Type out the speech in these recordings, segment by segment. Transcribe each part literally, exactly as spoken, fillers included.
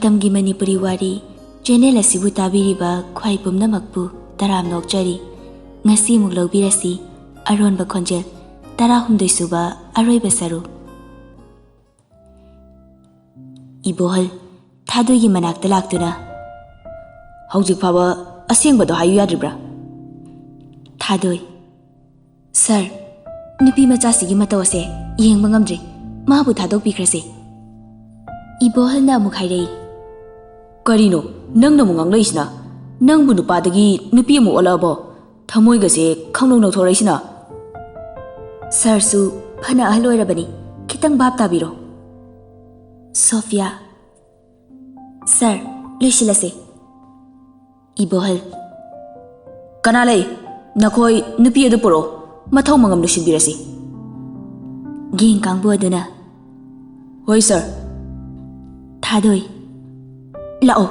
ꯃꯇꯝꯒꯤ ꯃꯅꯤꯄꯨꯔꯤ ꯋꯥꯔꯤ ꯆꯦꯅꯦꯜ ꯑꯁꯤꯕꯨ ꯇꯥꯕꯤꯔꯤꯕ ꯈ꯭ꯋꯥꯏ ꯄꯨꯝꯅꯃꯛꯄꯨ ꯇꯔꯥꯝꯅ ꯑꯣꯛꯆꯔꯤ꯫ ꯉꯁꯤ ꯑꯃꯨꯛ ꯂꯧꯕꯤꯔꯁꯤ ꯑꯔꯣꯟꯕ ꯈꯣꯟꯖꯦꯜ ꯇꯔꯥꯍꯨꯝꯗꯣꯏ ꯁꯨꯕ ꯑꯔꯣꯏꯕ ꯁꯔꯨꯛ꯫ ꯏꯕꯣꯍꯜ ꯊꯥꯗꯣꯏꯒꯤ ꯃꯅꯥꯛꯇ ꯂꯥꯛꯇꯨꯅ, "ꯍꯧꯖꯤꯛ ꯐꯥꯎꯕ ꯑꯁꯦꯡꯕꯗꯣ ꯍꯥꯏꯌꯨ ꯌꯥꯗ꯭ꯔꯤꯕ꯭ꯔꯥ?" ꯊꯥꯗꯣꯏ, "ꯁꯥꯔ, ꯅꯨꯄꯤ ꯃꯆꯥꯁꯤꯒꯤ ꯃꯇꯧ ꯑꯁꯦ ꯌꯦꯡꯕ ꯉꯝꯗ꯭ꯔꯦ꯫ ꯃꯥꯕꯨ ꯊꯥꯗꯣꯛꯄꯤꯈ꯭ꯔꯁꯦ꯫" ꯏꯕꯣꯍꯜꯅ ꯑꯃꯨꯛ ꯍꯥꯏꯔꯛꯏ, "ꯀꯔꯤꯅꯣ ꯅꯪꯅ ꯑꯃꯨꯛ ꯉꯥꯡꯂꯛꯏꯁꯤꯅ? ꯅꯪꯕꯨ ꯅꯨꯄꯥꯗꯒꯤ ꯅꯨꯄꯤ ꯑꯃꯨꯛ ꯑꯣꯜꯂꯛꯑꯕꯣ? ꯊꯃꯣꯏꯒꯁꯦ ꯈꯪꯅꯧ ꯅꯧꯊꯣꯔꯛꯏꯁꯤꯅ?" ꯁꯥꯔꯁꯨ ꯐꯅ ꯑꯍꯜ ꯑꯣꯏꯔꯕꯅꯤ, ꯈꯤꯇꯪ ꯚꯥꯞ ꯇꯥꯕꯤꯔꯣ꯫ ꯁꯣꯐꯤꯌꯥ, "ꯁꯥꯔ, ꯂꯣꯏꯁꯤꯜꯂꯁꯦ꯫" ꯏꯕꯣꯍꯜ, "ꯀꯅꯥ ꯂꯩ? ꯅꯈꯣꯏ ꯅꯨꯄꯤ ꯑꯗꯨ ꯄꯨꯔꯛꯑꯣ, ꯃꯊꯧ ꯃꯉꯝ ꯂꯣꯏꯁꯤꯟꯕꯤꯔꯁꯤ꯫" ꯒꯦꯡ ꯀꯥꯡꯕꯨ ꯑꯗꯨꯅ, "ꯍꯣꯏ ꯁꯥꯔ꯫" ꯊꯥꯗꯣꯏ, "ꯂꯥꯛꯑꯣ,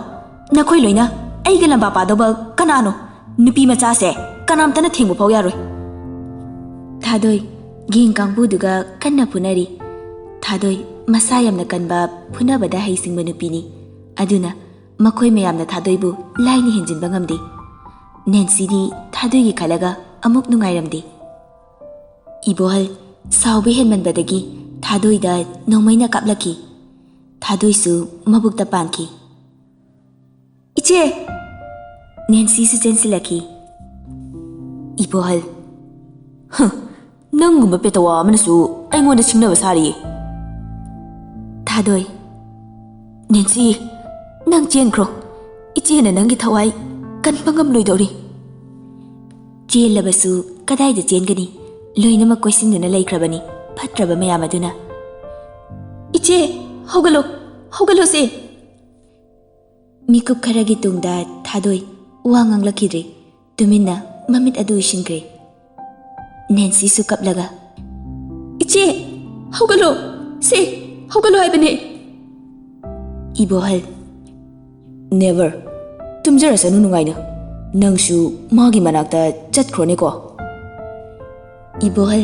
ꯅꯈꯣꯏ ꯂꯣꯏꯅ ꯑꯩꯒ ꯂꯝꯕꯥ ꯄꯥꯗꯧꯕ ꯀꯅꯥꯅꯣ? ꯅꯨꯄꯤ ꯃꯆꯥꯁꯦ ꯀꯅꯥꯝꯇꯅ ꯊꯦꯡꯕ ꯐꯥꯎ ꯌꯥꯔꯣꯏ꯫" ꯊꯥꯗꯣꯏ ꯒꯦꯡ ꯀꯥꯡꯕꯨꯗꯨꯒ ꯀꯟꯅ ꯐꯨꯅꯔꯤ꯫ ꯊꯥꯗꯣꯏ ꯃꯁꯥ ꯌꯥꯝꯅ ꯀꯟꯕ, ꯐꯨꯅꯕꯗ ꯍꯩꯁꯤꯡꯕ ꯅꯨꯄꯤꯅꯤ꯫ ꯑꯗꯨꯅ ꯃꯈꯣꯏ ꯃꯌꯥꯝꯅ ꯊꯥꯗꯣꯏꯕꯨ ꯂꯥꯏꯅ ꯍꯦꯟꯖꯤꯟꯕ ꯉꯝꯗꯦ꯫ ꯅꯦꯟꯁꯤꯗꯤ ꯊꯥꯗꯣꯏꯒꯤ ꯈꯜꯂꯒ ꯑꯃꯨꯛ ꯅꯨꯡꯉꯥꯏꯔꯝꯗꯦ꯫ ꯏꯕꯣꯍꯜ ꯁꯥꯎꯕ ꯍꯦꯟꯃꯟꯕꯗꯒꯤ ꯊꯥꯗꯣꯏꯗ ꯅꯣꯡꯃꯩꯅ ꯀꯥꯞꯂꯛꯈꯤ꯫ ꯊꯥꯗꯣꯏꯁꯨ ꯃꯕꯨꯛꯇ ꯄꯥꯟꯈꯤ꯫ "ꯏꯆꯦ!" ꯅꯦꯟꯁꯤꯁꯨ ꯆꯦꯟꯁꯤꯜꯂꯛꯈꯤ꯫ ꯏꯕꯣꯍꯜ, "ꯍ, ꯅꯪꯒꯨꯝꯕ ꯄꯦꯇꯋꯥ ꯑꯃꯅꯁꯨ ꯑꯩꯉꯣꯟꯗ ꯁꯤꯡꯅꯕ ꯁꯥꯔꯤꯌꯦ꯫" ꯊꯥꯗꯣꯏ, "ꯅꯦꯟꯁꯤ, ꯅꯪ ꯆꯦꯟꯈ꯭ꯔꯣ꯫ ꯏꯆꯦꯅ ꯅꯪꯒꯤ ꯊꯋꯥꯏ ꯀꯟꯕ ꯉꯝꯂꯣꯏꯗꯧꯔꯤ꯫" ꯆꯦꯜꯂꯕꯁꯨ ꯀꯗꯥꯏꯗ ꯆꯦꯟꯒꯅꯤ? ꯂꯣꯏꯅꯃꯛ ꯀꯣꯏꯁꯤꯟꯗꯨꯅ ꯂꯩꯈ꯭ꯔꯕꯅꯤ ꯐꯠꯇ꯭ꯔꯕ ꯃꯌꯥꯝ ꯑꯗꯨꯅ꯫ "ꯏꯆꯦ, ꯍꯧꯒꯠꯂꯣ, ꯍꯧꯒꯠꯂꯣꯁꯦ!" ꯃꯤꯀꯨꯞ ꯈꯔꯒꯤ ꯇꯨꯡꯗ ꯊꯥꯗꯣꯏ ꯋꯥ ꯉꯥꯡꯂꯛꯈꯤꯗ꯭ꯔꯦ꯫ ꯇꯨꯃꯤꯟꯅ ꯃꯃꯤꯠ ꯑꯗꯨ ꯎꯏꯁꯤꯟꯈ꯭ꯔꯦ꯫ ꯅꯦꯟꯁꯤꯁꯨ ꯀꯞꯂꯒ, "ꯏꯆꯦ, ꯍꯧꯒꯠꯂꯣ! ꯁꯦ, ꯍꯧꯒꯠꯂꯣ ꯍꯥꯏꯕꯅꯦ!" ꯏꯕꯣꯍꯜ, "Never꯫ ꯇꯨꯝꯖꯔꯁꯅꯨ ꯅꯨꯡꯉꯥꯏꯅ꯫ ꯅꯪꯁꯨ ꯃꯥꯒꯤ ꯃꯅꯥꯛꯇ ꯆꯠꯈ꯭ꯔꯣꯅꯦꯀꯣ꯫" ꯏꯕꯣꯍꯜ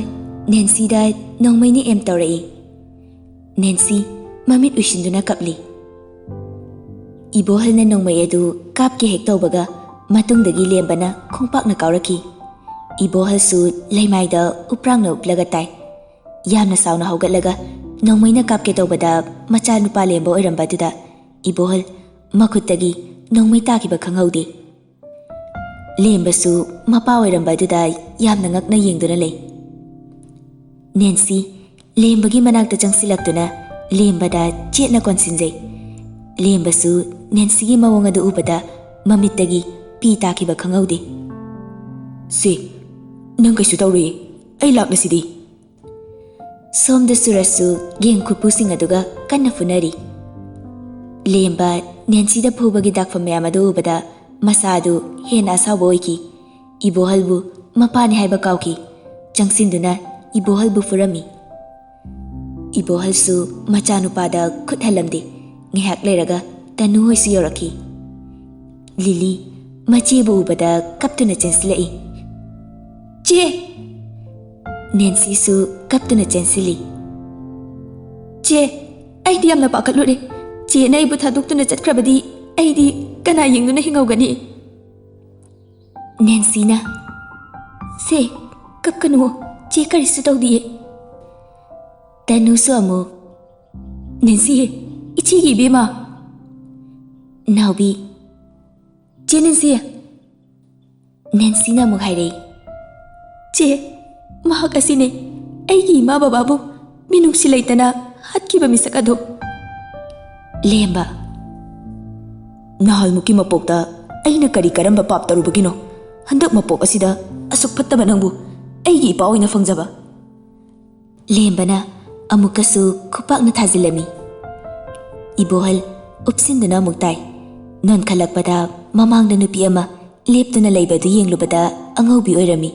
ꯅꯦꯟꯁꯤꯗ ꯅꯣꯡꯃꯩꯅ ꯑꯦꯝ ꯇꯧꯔꯛꯏ꯫ ꯅꯦꯟꯁꯤ ꯃꯃꯤꯠ ꯎꯏꯁꯤꯟꯗꯨꯅ ꯀꯞꯂꯤ꯫ ꯏꯕꯣꯍꯜꯅ ꯅꯣꯡꯃꯩ ꯑꯗꯨ ꯀꯥꯞꯀꯦ ꯍꯦꯛ ꯇꯧꯕꯒ, ꯃꯇꯨꯡꯗꯒꯤ ꯂꯦꯝꯕꯅ ꯈꯣꯡꯄꯥꯛꯅ ꯀꯥꯎꯔꯛꯈꯤ꯫ ꯏꯕꯣꯍꯜꯁꯨ ꯂꯩꯃꯥꯏꯗ ꯎꯞꯄ꯭ꯔꯥꯡꯅ ꯎꯞꯂꯒ ꯇꯥꯏ꯫ ꯌꯥꯝꯅ ꯁꯥꯎꯅ ꯍꯧꯒꯠꯂꯒ ꯅꯣꯡꯃꯩꯅ ꯀꯥꯞꯀꯦ ꯇꯧꯕꯗ, ꯃꯆꯥꯅꯨꯄꯥ ꯂꯦꯝꯕ ꯑꯣꯏꯔꯝꯕ ꯑꯗꯨꯗ ꯏꯕꯣꯍꯜ ꯃꯈꯨꯠꯇꯒꯤ ꯅꯣꯡꯃꯩ ꯇꯥꯈꯤꯕ ꯈꯪꯍꯧꯗꯦ꯫ ꯂꯦꯝꯕꯁꯨ ꯃꯄꯥ ꯑꯣꯏꯔꯝꯕ ꯑꯗꯨꯗ ꯌꯥꯝꯅ ꯉꯛꯅ ꯌꯦꯡꯗꯨꯅ ꯂꯩ꯫ ꯅꯦꯟꯁꯤ ꯂꯦꯝꯕꯒꯤ ꯃꯅꯥꯛꯇ ꯆꯪꯁꯤꯜꯂꯛꯇꯨꯅ ꯂꯦꯝꯕꯗ ꯆꯦꯠꯅ ꯀꯣꯟꯁꯤꯟꯖꯩ꯫ ꯂꯦꯝꯕꯁꯨ ꯅꯦꯟꯁꯤꯒꯤ ꯃꯑꯣꯡ ꯑꯗꯨ ꯎꯕꯗ ꯃꯃꯤꯠꯇꯒꯤ ꯄꯤ ꯇꯥꯈꯤꯕ ꯈꯪꯍꯧꯗꯦ꯫ "ꯁꯦ, ꯅꯪ ꯀꯩꯁꯨ ꯇꯧꯔꯣꯏꯌꯦ, ꯑꯩ ꯂꯥꯛꯂꯁꯤꯗꯤ꯫" ꯁꯣꯝꯗ ꯁꯨꯔꯖꯁꯨ ꯒꯦꯡ ꯈꯨꯠꯄꯨꯁꯤꯡ ꯑꯗꯨꯒ ꯀꯟꯅ ꯐꯨꯅꯔꯤ꯫ ꯂꯦꯝꯕ ꯅꯦꯟꯁꯤꯗ ꯐꯨꯕꯒꯤ ꯗꯥꯛꯐꯝ ꯃꯌꯥꯝ ꯑꯗꯨ ꯎꯕꯗ ꯃꯁꯥ ꯑꯗꯨ ꯍꯦꯟꯅ ꯑꯁꯥꯎꯕ ꯑꯣꯏꯈꯤ꯫ ꯏꯕꯣꯍꯜꯕꯨ ꯃꯄꯥꯅꯤ ꯍꯥꯏꯕ ꯀꯥꯎꯈꯤ꯫ ꯆꯪꯁꯤꯟꯗꯨꯅ ꯏꯕꯣꯍꯜꯕꯨ ꯐꯨꯔꯝꯃꯤ꯫ ꯏꯕꯣꯍꯜꯁꯨ ꯃꯆꯥꯅꯨꯄꯥꯗ ꯈꯨꯠ ꯍꯜꯂꯝꯗꯦ꯫ ꯉꯥꯏꯍꯥꯛ ꯂꯩꯔꯒ ꯇꯅꯨ ꯍꯣꯏꯁꯨ ꯌꯧꯔꯛꯈꯤ꯫ ꯂꯤꯂꯤ ꯃꯆꯦꯕꯨ ꯎꯕꯗ ꯀꯞꯇꯨꯅ ꯆꯦꯟꯁꯤꯜꯂꯛꯏ꯫ "ꯆꯦ!" ꯅꯦꯟꯁꯤꯁꯨ ꯀꯞꯇꯨꯅ ꯆꯦꯟꯁꯤꯜꯂꯤ꯫ "ꯆꯦ, ꯑꯩꯗꯤ ꯌꯥꯝꯅ ꯄꯥꯈꯠꯂꯨꯔꯦ꯫ ꯆꯦꯅ ꯑꯩꯕꯨ ꯊꯥꯗꯣꯛꯇꯨꯅ ꯆꯠꯈ꯭ꯔꯕꯗꯤ ꯑꯩꯗꯤ ꯀꯅꯥ ꯌꯦꯡꯗꯨꯅ ꯍꯤꯡꯍꯧꯒꯅꯤ?" ꯅꯦꯟꯁꯤꯅ, "ꯁꯦ, ꯀꯞꯀꯅꯨ, ꯆꯦ ꯀꯔꯤꯁꯨ ꯇꯧꯗꯤꯌꯦ꯫" ꯇꯅꯨꯁꯨ ꯑꯃꯨꯛ, "ꯅꯦꯟꯁꯤ, ꯏꯆꯦꯒꯤ ꯏꯕꯦꯝꯃ꯫" ꯅꯥꯎꯕꯤ, "ꯆꯦ ꯅꯦꯟꯁꯤ!" ꯅꯦꯟꯁꯤꯅ ꯑꯃꯨꯛ ꯍꯥꯏꯔꯛꯏ, "ꯆꯦ, ꯃꯍꯥꯛ ꯑꯁꯤꯅꯦ ꯑꯩꯒꯤ ꯏꯃꯥ ꯕꯕꯥꯕꯨ ꯃꯤꯅꯨꯡꯁꯤ ꯂꯩꯇꯅ ꯍꯥꯠꯈꯤꯕ ꯃꯤꯁꯛ ꯑꯗꯣ꯫" ꯂꯦꯝꯕ, "ꯅꯍꯥꯜꯃꯨꯛꯀꯤ ꯃꯄꯣꯛꯇ ꯑꯩꯅ ꯀꯔꯤ ꯀꯔꯝꯕ ꯄꯥꯞ ꯇꯧꯔꯨꯕꯒꯤꯅꯣ ꯍꯟꯗꯛ ꯃꯄꯣꯛ ꯑꯁꯤꯗ ꯑꯁꯨꯛ ꯐꯠꯇꯕ ꯅꯪꯕꯨ ꯑꯩꯒꯤ ꯏꯄꯥ ꯑꯣꯏꯅ ꯐꯪꯖꯕ?" ꯂꯦꯝꯕꯅ ꯑꯃꯨꯛꯀꯁꯨ ꯈꯨꯄꯥꯛꯅ ꯊꯥꯖꯤꯜꯂꯝꯃꯤ꯫ ꯏꯕꯣꯍꯜ ꯎꯞꯁꯤꯟꯗꯨꯅ ꯑꯃꯨꯛ ꯇꯥꯏ꯫ ꯅꯣꯟꯈꯠꯂꯛꯄꯗ ꯃꯃꯥꯡꯗ ꯅꯨꯄꯤ ꯑꯃ ꯂꯦꯞꯇꯨꯅ ꯂꯩꯕꯗꯨ ꯌꯦꯡꯂꯨꯕꯗ ꯑꯉꯧꯕꯤ ꯑꯣꯏꯔꯝꯃꯤ꯫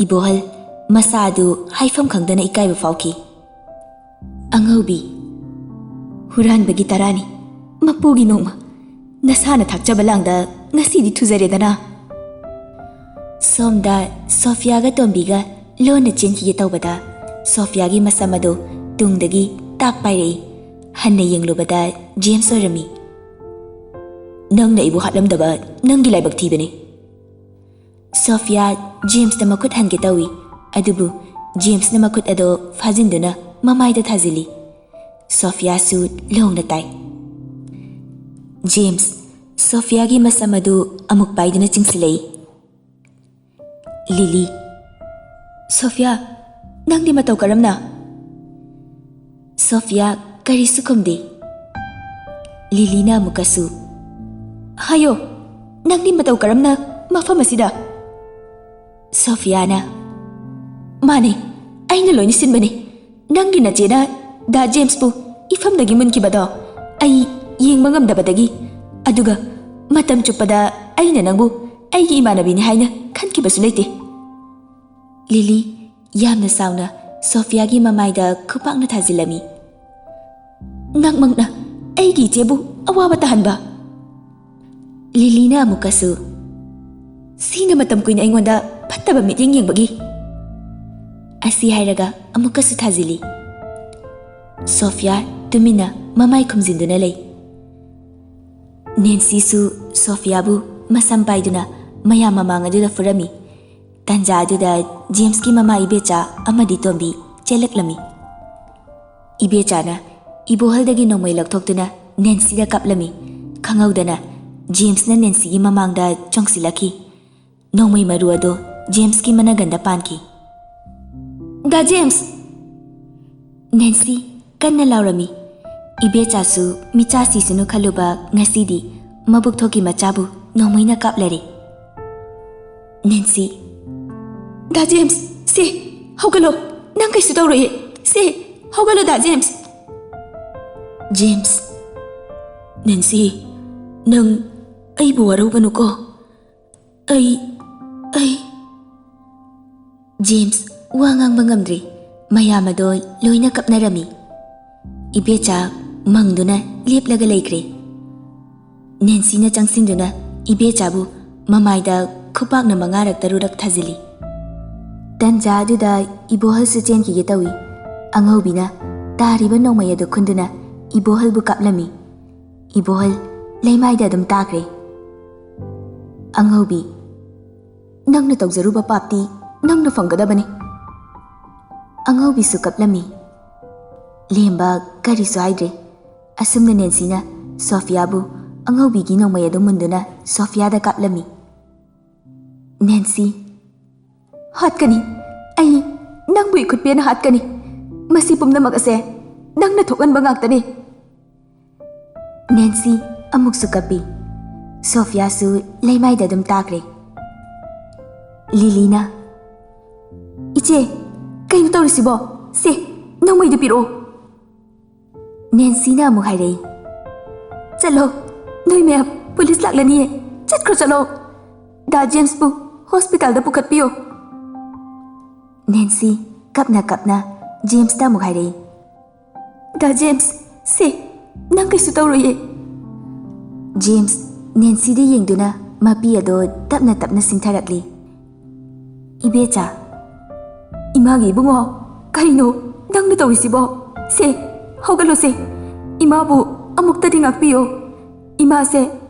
ꯏꯕꯣꯍꯜ ꯃꯁꯥ ꯑꯗꯨ ꯍꯥꯏꯐꯝ ꯈꯪꯗꯅ ꯏꯀꯥꯏꯕ ꯐꯥꯎꯈꯤ꯫ "ꯑꯉꯧꯕꯤ, ꯍꯨꯔꯥꯟꯕꯒꯤ ꯇꯔꯥꯅꯤ, ꯃꯄꯨꯒꯤ ꯅꯣꯡꯃ, ꯅꯁꯥꯅ ꯊꯥꯛꯆꯕ ꯂꯥꯡꯗ ꯉꯁꯤꯗꯤ ꯊꯨꯖꯔꯦꯗꯅ꯫" ꯁꯣꯝꯗ ꯁꯣꯐꯤꯌꯥꯒ ꯇꯣꯝꯕꯤꯒ ꯂꯣꯟꯅ ꯆꯦꯟꯈꯤꯒꯦ ꯇꯧꯕꯗ, ꯁꯣꯐꯤꯌꯥꯒꯤ ꯃꯁꯝ ꯑꯗꯨ ꯇꯨꯡꯗꯒꯤ ꯇꯥꯞ ꯄꯥꯏꯔꯛꯏ꯫ ꯍꯟꯅ ꯌꯦꯡꯂꯨꯕꯗ ꯖꯦꯝꯁ ꯑꯣꯏꯔꯝꯃꯤ꯫ "ꯅꯪꯅ ꯑꯩꯕꯨ ꯍꯥꯠꯂꯝꯗꯕ ꯅꯪꯒꯤ ꯂꯥꯏꯕꯛ ꯊꯤꯕꯅꯤ꯫" ꯁꯣꯐꯤꯌꯥ ꯖꯦꯝꯁꯇ ꯃꯈꯨꯠ ꯍꯟꯒꯦ ꯇꯧꯏ, ꯑꯗꯨꯕꯨ ꯖꯦꯝꯁꯅ ꯃꯈꯨꯠ ꯑꯗꯣ ꯐꯥꯖꯤꯟꯗꯨꯅ ꯃꯃꯥꯏꯗ ꯊꯥꯖꯤꯜꯂꯤ꯫ ꯁꯣꯐꯤꯌꯥꯁꯨ ꯂꯣꯡꯅ ꯇꯥꯏ꯫ ꯖꯦꯝꯁ ꯁꯣꯐꯤꯌꯥꯒꯤ ꯃꯁꯝ ꯑꯗꯨ ꯑꯃꯨꯛ ꯄꯥꯏꯗꯨꯅ ꯆꯤꯡꯁꯤꯜꯂꯛꯏ꯫ ꯂꯤꯂꯤ, "ꯁꯣꯐꯤꯌꯥ, ꯅꯪꯗꯤ ꯃꯇꯧ ꯀꯔꯝꯅ?" ꯁꯣꯐꯤꯌꯥ ꯀꯔꯤꯁꯨ ꯈꯨꯝꯗꯦ꯫ ꯂꯤꯂꯤꯅ ꯑꯃꯨꯛꯀꯁꯨ, "ꯍꯥꯏꯌꯣ, ꯅꯪꯗꯤ ꯃꯇꯧ ꯀꯔꯝꯅ ꯃꯐꯝ ꯑꯁꯤꯗ?" ꯁꯣꯐꯤꯌꯥꯅ, "ꯃꯥꯅꯦ, ꯑꯩꯅ ꯂꯣꯏꯅ ꯁꯤꯟꯕꯅꯦ꯫ ꯅꯪꯒꯤ ꯅꯆꯦꯅ ꯗꯥ ꯖꯦꯝꯁꯄꯨ ꯏꯐꯝꯗꯒꯤ ꯃꯨꯟꯈꯤꯕꯗꯣ ꯑꯩ ꯌꯦꯡꯕ ꯉꯝꯗꯕꯗꯒꯤ, ꯑꯗꯨꯒ ꯃꯇꯝ ꯆꯨꯞꯄꯗ ꯑꯩꯅ ꯅꯪꯕꯨ ꯑꯩꯒꯤ ꯏꯃꯥꯟꯅꯕꯤꯅꯤ ꯍꯥꯏꯅ ꯈꯟꯈꯤꯕꯁꯨ ꯂꯩꯇꯦ꯫" ꯂꯤꯂꯤ ꯌꯥꯝꯅ ꯁꯥꯎꯅ ꯁꯣꯐꯤꯌꯥꯒꯤ ꯃꯃꯥꯏꯗ ꯈꯨꯄꯥꯛꯅ ꯊꯥꯖꯤꯜꯂꯝꯃꯤ꯫ "ꯅꯪꯃꯛꯅ ꯑꯩꯒꯤ ꯏꯆꯦꯕꯨ ꯑꯋꯥꯕ ꯇꯥꯍꯟꯕ!" ꯂꯤꯂꯤꯅ ꯑꯃꯨꯛꯀꯁꯨ, "ꯁꯤꯅ ꯃꯇꯝ ꯀꯨꯏꯅ ꯑꯩꯉꯣꯟꯗ ꯐꯠꯇꯕ ꯃꯤꯠꯌꯦꯡ ꯌꯦꯡꯕꯒꯤ?" ꯑꯁꯤ ꯍꯥꯏꯔꯒ ꯑꯃꯨꯛꯀꯁꯨ ꯊꯥꯖꯤꯜꯂꯤ꯫ ꯁꯣꯐꯤꯌꯥ ꯇꯨꯃꯤꯟꯅ ꯃꯃꯥꯏ ꯈꯨꯝꯖꯤꯟꯗꯨꯅ ꯂꯩ꯫ ꯅꯦꯟꯁꯤꯁꯨ ꯁꯣꯐꯤꯌꯥꯕꯨ ꯃꯁꯝ ꯄꯥꯏꯗꯨꯅ ꯃꯌꯥꯝ ꯃꯃꯥꯡ ꯑꯗꯨꯗ ꯐꯨꯔꯝꯃꯤ꯫ ꯇꯟꯖꯥ ꯑꯗꯨꯗ ꯖꯦꯝꯁꯀꯤ ꯃꯃꯥ ꯏꯕꯦꯆꯥ ꯑꯃꯗꯤ ꯇꯣꯝꯕꯤ ꯆꯦꯜꯂꯛꯂꯝꯃꯤ꯫ ꯏꯕꯦꯆꯥꯅ ꯏꯕꯣꯍꯜꯗꯒꯤ ꯅꯣꯡꯃꯩ ꯂꯧꯊꯣꯛꯇꯨꯅ ꯅꯦꯟꯁꯤꯗ ꯀꯥꯞꯂꯝꯃꯤ꯫ ꯈꯪꯍꯧꯗꯅ ꯖꯦꯝꯁꯅ ꯅꯦꯟꯁꯤꯒꯤ ꯃꯃꯥꯡꯗ ꯆꯣꯡꯁꯤꯜꯂꯛꯈꯤ꯫ ꯅꯣꯡꯃꯩ ꯃꯔꯨ ꯑꯗꯨ ꯖꯦꯝꯁꯀꯤ ꯃꯅꯒꯟꯗ ꯄꯥꯟꯈꯤ꯫ "ꯗꯥ ꯖꯦꯝꯁ!" ꯅꯦꯟꯁꯤ ꯀꯟꯅ ꯂꯥꯎꯔꯝꯃꯤ꯫ ꯏꯕꯦꯆꯥꯁꯨ ꯃꯤꯆꯥ ꯁꯤꯁꯅꯨ ꯈꯜꯂꯨꯕ ꯉꯁꯤꯗꯤ ꯃꯕꯨꯛ ꯊꯣꯛꯀꯤ ꯃꯆꯥꯕꯨ ꯅꯣꯡꯃꯩꯅ ꯀꯥꯞꯂꯔꯦ꯫ ꯅꯦꯟꯁꯤ, "ꯗꯥ ꯖꯦꯝꯁ, ꯁꯦ, ꯍꯧꯒꯠꯂꯣ꯫ ꯅꯪ ꯀꯩꯁꯨ ꯇꯧꯔꯣꯏꯌꯦ꯫ ꯁꯦ, ꯍꯧꯒꯠꯂꯣ, ꯗꯥ ꯖꯦꯝꯁ꯫" ꯖꯦꯝꯁ, "ꯅꯦꯟꯁꯤ, ꯅꯪ ꯑꯩꯕꯨ ꯋꯥꯔꯧꯒꯅꯨꯀꯣ꯫ ꯑꯩ, ꯑꯩ..." ꯖꯦꯝꯁ ꯋꯥ ꯉꯥꯡꯕ ꯉꯝꯗ꯭ꯔꯦ꯫ ꯃꯌꯥꯝ ꯑꯗꯣ ꯂꯣꯏꯅ ꯀꯞꯅꯔꯝꯃꯤ꯫ ꯏꯕꯦꯆꯥ ꯃꯪꯗꯨꯅ ꯂꯦꯞꯂꯒ ꯂꯩꯈ꯭ꯔꯦ꯫ ꯅꯦꯟꯁꯤꯅ ꯆꯪꯁꯤꯟꯗꯨꯅ ꯏꯕꯦꯆꯥꯕꯨ ꯃꯃꯥꯏꯗ ꯈꯨꯄꯥꯛꯅ ꯃꯉꯥꯔꯛ ꯇꯔꯨꯔꯛ ꯊꯥꯖꯤꯜꯂꯤ꯫ ꯇꯟꯖꯥ ꯑꯗꯨꯗ ꯏꯕꯣꯍꯜꯁꯨ ꯆꯦꯟꯈꯤꯒꯦ ꯇꯧꯏ꯫ ꯑꯉꯧꯕꯤꯅ ꯇꯥꯔꯤꯕ ꯅꯣꯡꯃꯩ ꯑꯗꯨ ꯈꯨꯟꯗꯨꯅ ꯏꯕꯣꯍꯜꯕꯨ ꯀꯥꯞꯂꯝꯃꯤ꯫ ꯏꯕꯣꯍꯜ ꯂꯩꯃꯥꯏꯗ ꯑꯗꯨꯝ ꯇꯥꯈ꯭ꯔꯦ꯫ "ꯑꯉꯧꯕꯤ, ꯅꯪꯅ ꯇꯧꯖꯔꯨꯕ ꯄꯥꯞꯇꯤ ꯅꯪꯅ ꯐꯪꯒꯗꯕꯅꯤ꯫" ꯑꯉꯧꯕꯤꯁꯨ ꯀꯞꯂꯝꯃꯤ꯫ ꯂꯦꯝꯕ ꯀꯔꯤꯁꯨ ꯍꯥꯏꯗ꯭ꯔꯦ꯫ ꯑꯁꯨꯝꯅ ꯅꯦꯟꯁꯤꯅ ꯁꯣꯐꯤꯌꯥꯕꯨ ꯑꯉꯧꯕꯤꯒꯤ ꯅꯣꯡꯃꯩ ꯑꯗꯨ ꯃꯨꯟꯗꯨꯅ ꯁꯣꯐꯤꯌꯥꯗ ꯀꯥꯞꯂꯝꯃꯤ꯫ "ꯅꯦꯟꯁꯤ, ꯍꯥꯠꯀꯅꯤ꯫ ꯑꯩ ꯅꯪꯕꯨ ꯏꯈꯨꯠ ꯄꯦꯟꯅ ꯍꯥꯠꯀꯅꯤ꯫ ꯃꯁꯤ ꯄꯨꯝꯅꯃꯛ ꯑꯁꯦ ꯅꯪꯅ ꯊꯣꯛꯍꯟꯕ ꯉꯥꯛꯇꯅꯤ꯫" ꯅꯦꯟꯁꯤ ꯑꯃꯨꯛꯁꯨ ꯀꯞꯄꯤ꯫ ꯁꯣꯐꯤꯌꯥꯁꯨ ꯂꯩꯃꯥꯏꯗ ꯑꯗꯨꯝ ꯇꯥꯈ꯭ꯔꯦ꯫ ꯂꯤꯂꯤꯅ, "ꯏꯆꯦ, ꯀꯩꯅꯣ ꯇꯧꯔꯤꯁꯤꯕꯣ? ꯁꯦ, ꯅꯣꯡꯃꯩꯗꯨ ꯄꯤꯔꯛꯑꯣ꯫" ꯅꯦꯟꯁꯤꯅ ꯑꯃꯨꯛ ꯍꯥꯏꯔꯛꯏ, "ꯆꯠꯂꯣ, ꯅꯣꯏ ꯃꯌꯥꯝ ꯄꯨꯂꯤꯁ ꯂꯥꯛꯂꯅꯤꯌꯦ꯫ ꯆꯠꯈ꯭ꯔꯣ, ꯆꯠꯂꯣ꯫ ꯗꯥ ꯖꯦꯝꯁꯄꯨ ꯍꯣꯁꯄꯤꯇꯥꯜꯗ ꯄꯨꯈꯠꯄꯤꯌꯣ꯫" ꯅꯦꯟꯁꯤ ꯀꯞꯅ ꯀꯞꯅ ꯖꯦꯝꯁꯇ ꯑꯃꯨꯛ ꯍꯥꯏꯔꯛꯏ, "ꯗꯥ ꯖꯦꯝꯁ, ꯁꯦ, ꯅꯪ ꯀꯩꯁꯨ ꯇꯧꯔꯣꯏꯌꯦ꯫" ꯖꯦꯝꯁ ꯅꯦꯟꯁꯤꯗ ꯌꯦꯡꯗꯨꯅ ꯃꯄꯤ ꯑꯗꯣ ꯇꯞꯅ ꯇꯞꯅ ꯁꯤꯟꯊꯔꯛꯂꯤ꯫ "ꯏꯕꯦꯆꯥ꯫" "ꯏꯃꯥꯒꯤ ꯏꯕꯨꯡꯉꯣ, ꯀꯔꯤꯅꯣ ꯅꯪꯅ ꯇꯧꯔꯤꯁꯤꯕꯣ? ꯁꯦ, ꯍꯧꯒꯠꯂꯣꯁꯦ꯫ ꯏꯃꯥꯕꯨ ꯑꯃꯨꯛꯇꯗꯤ ꯉꯥꯛꯄꯤꯌꯣ꯫ ꯏꯃꯥꯁꯦ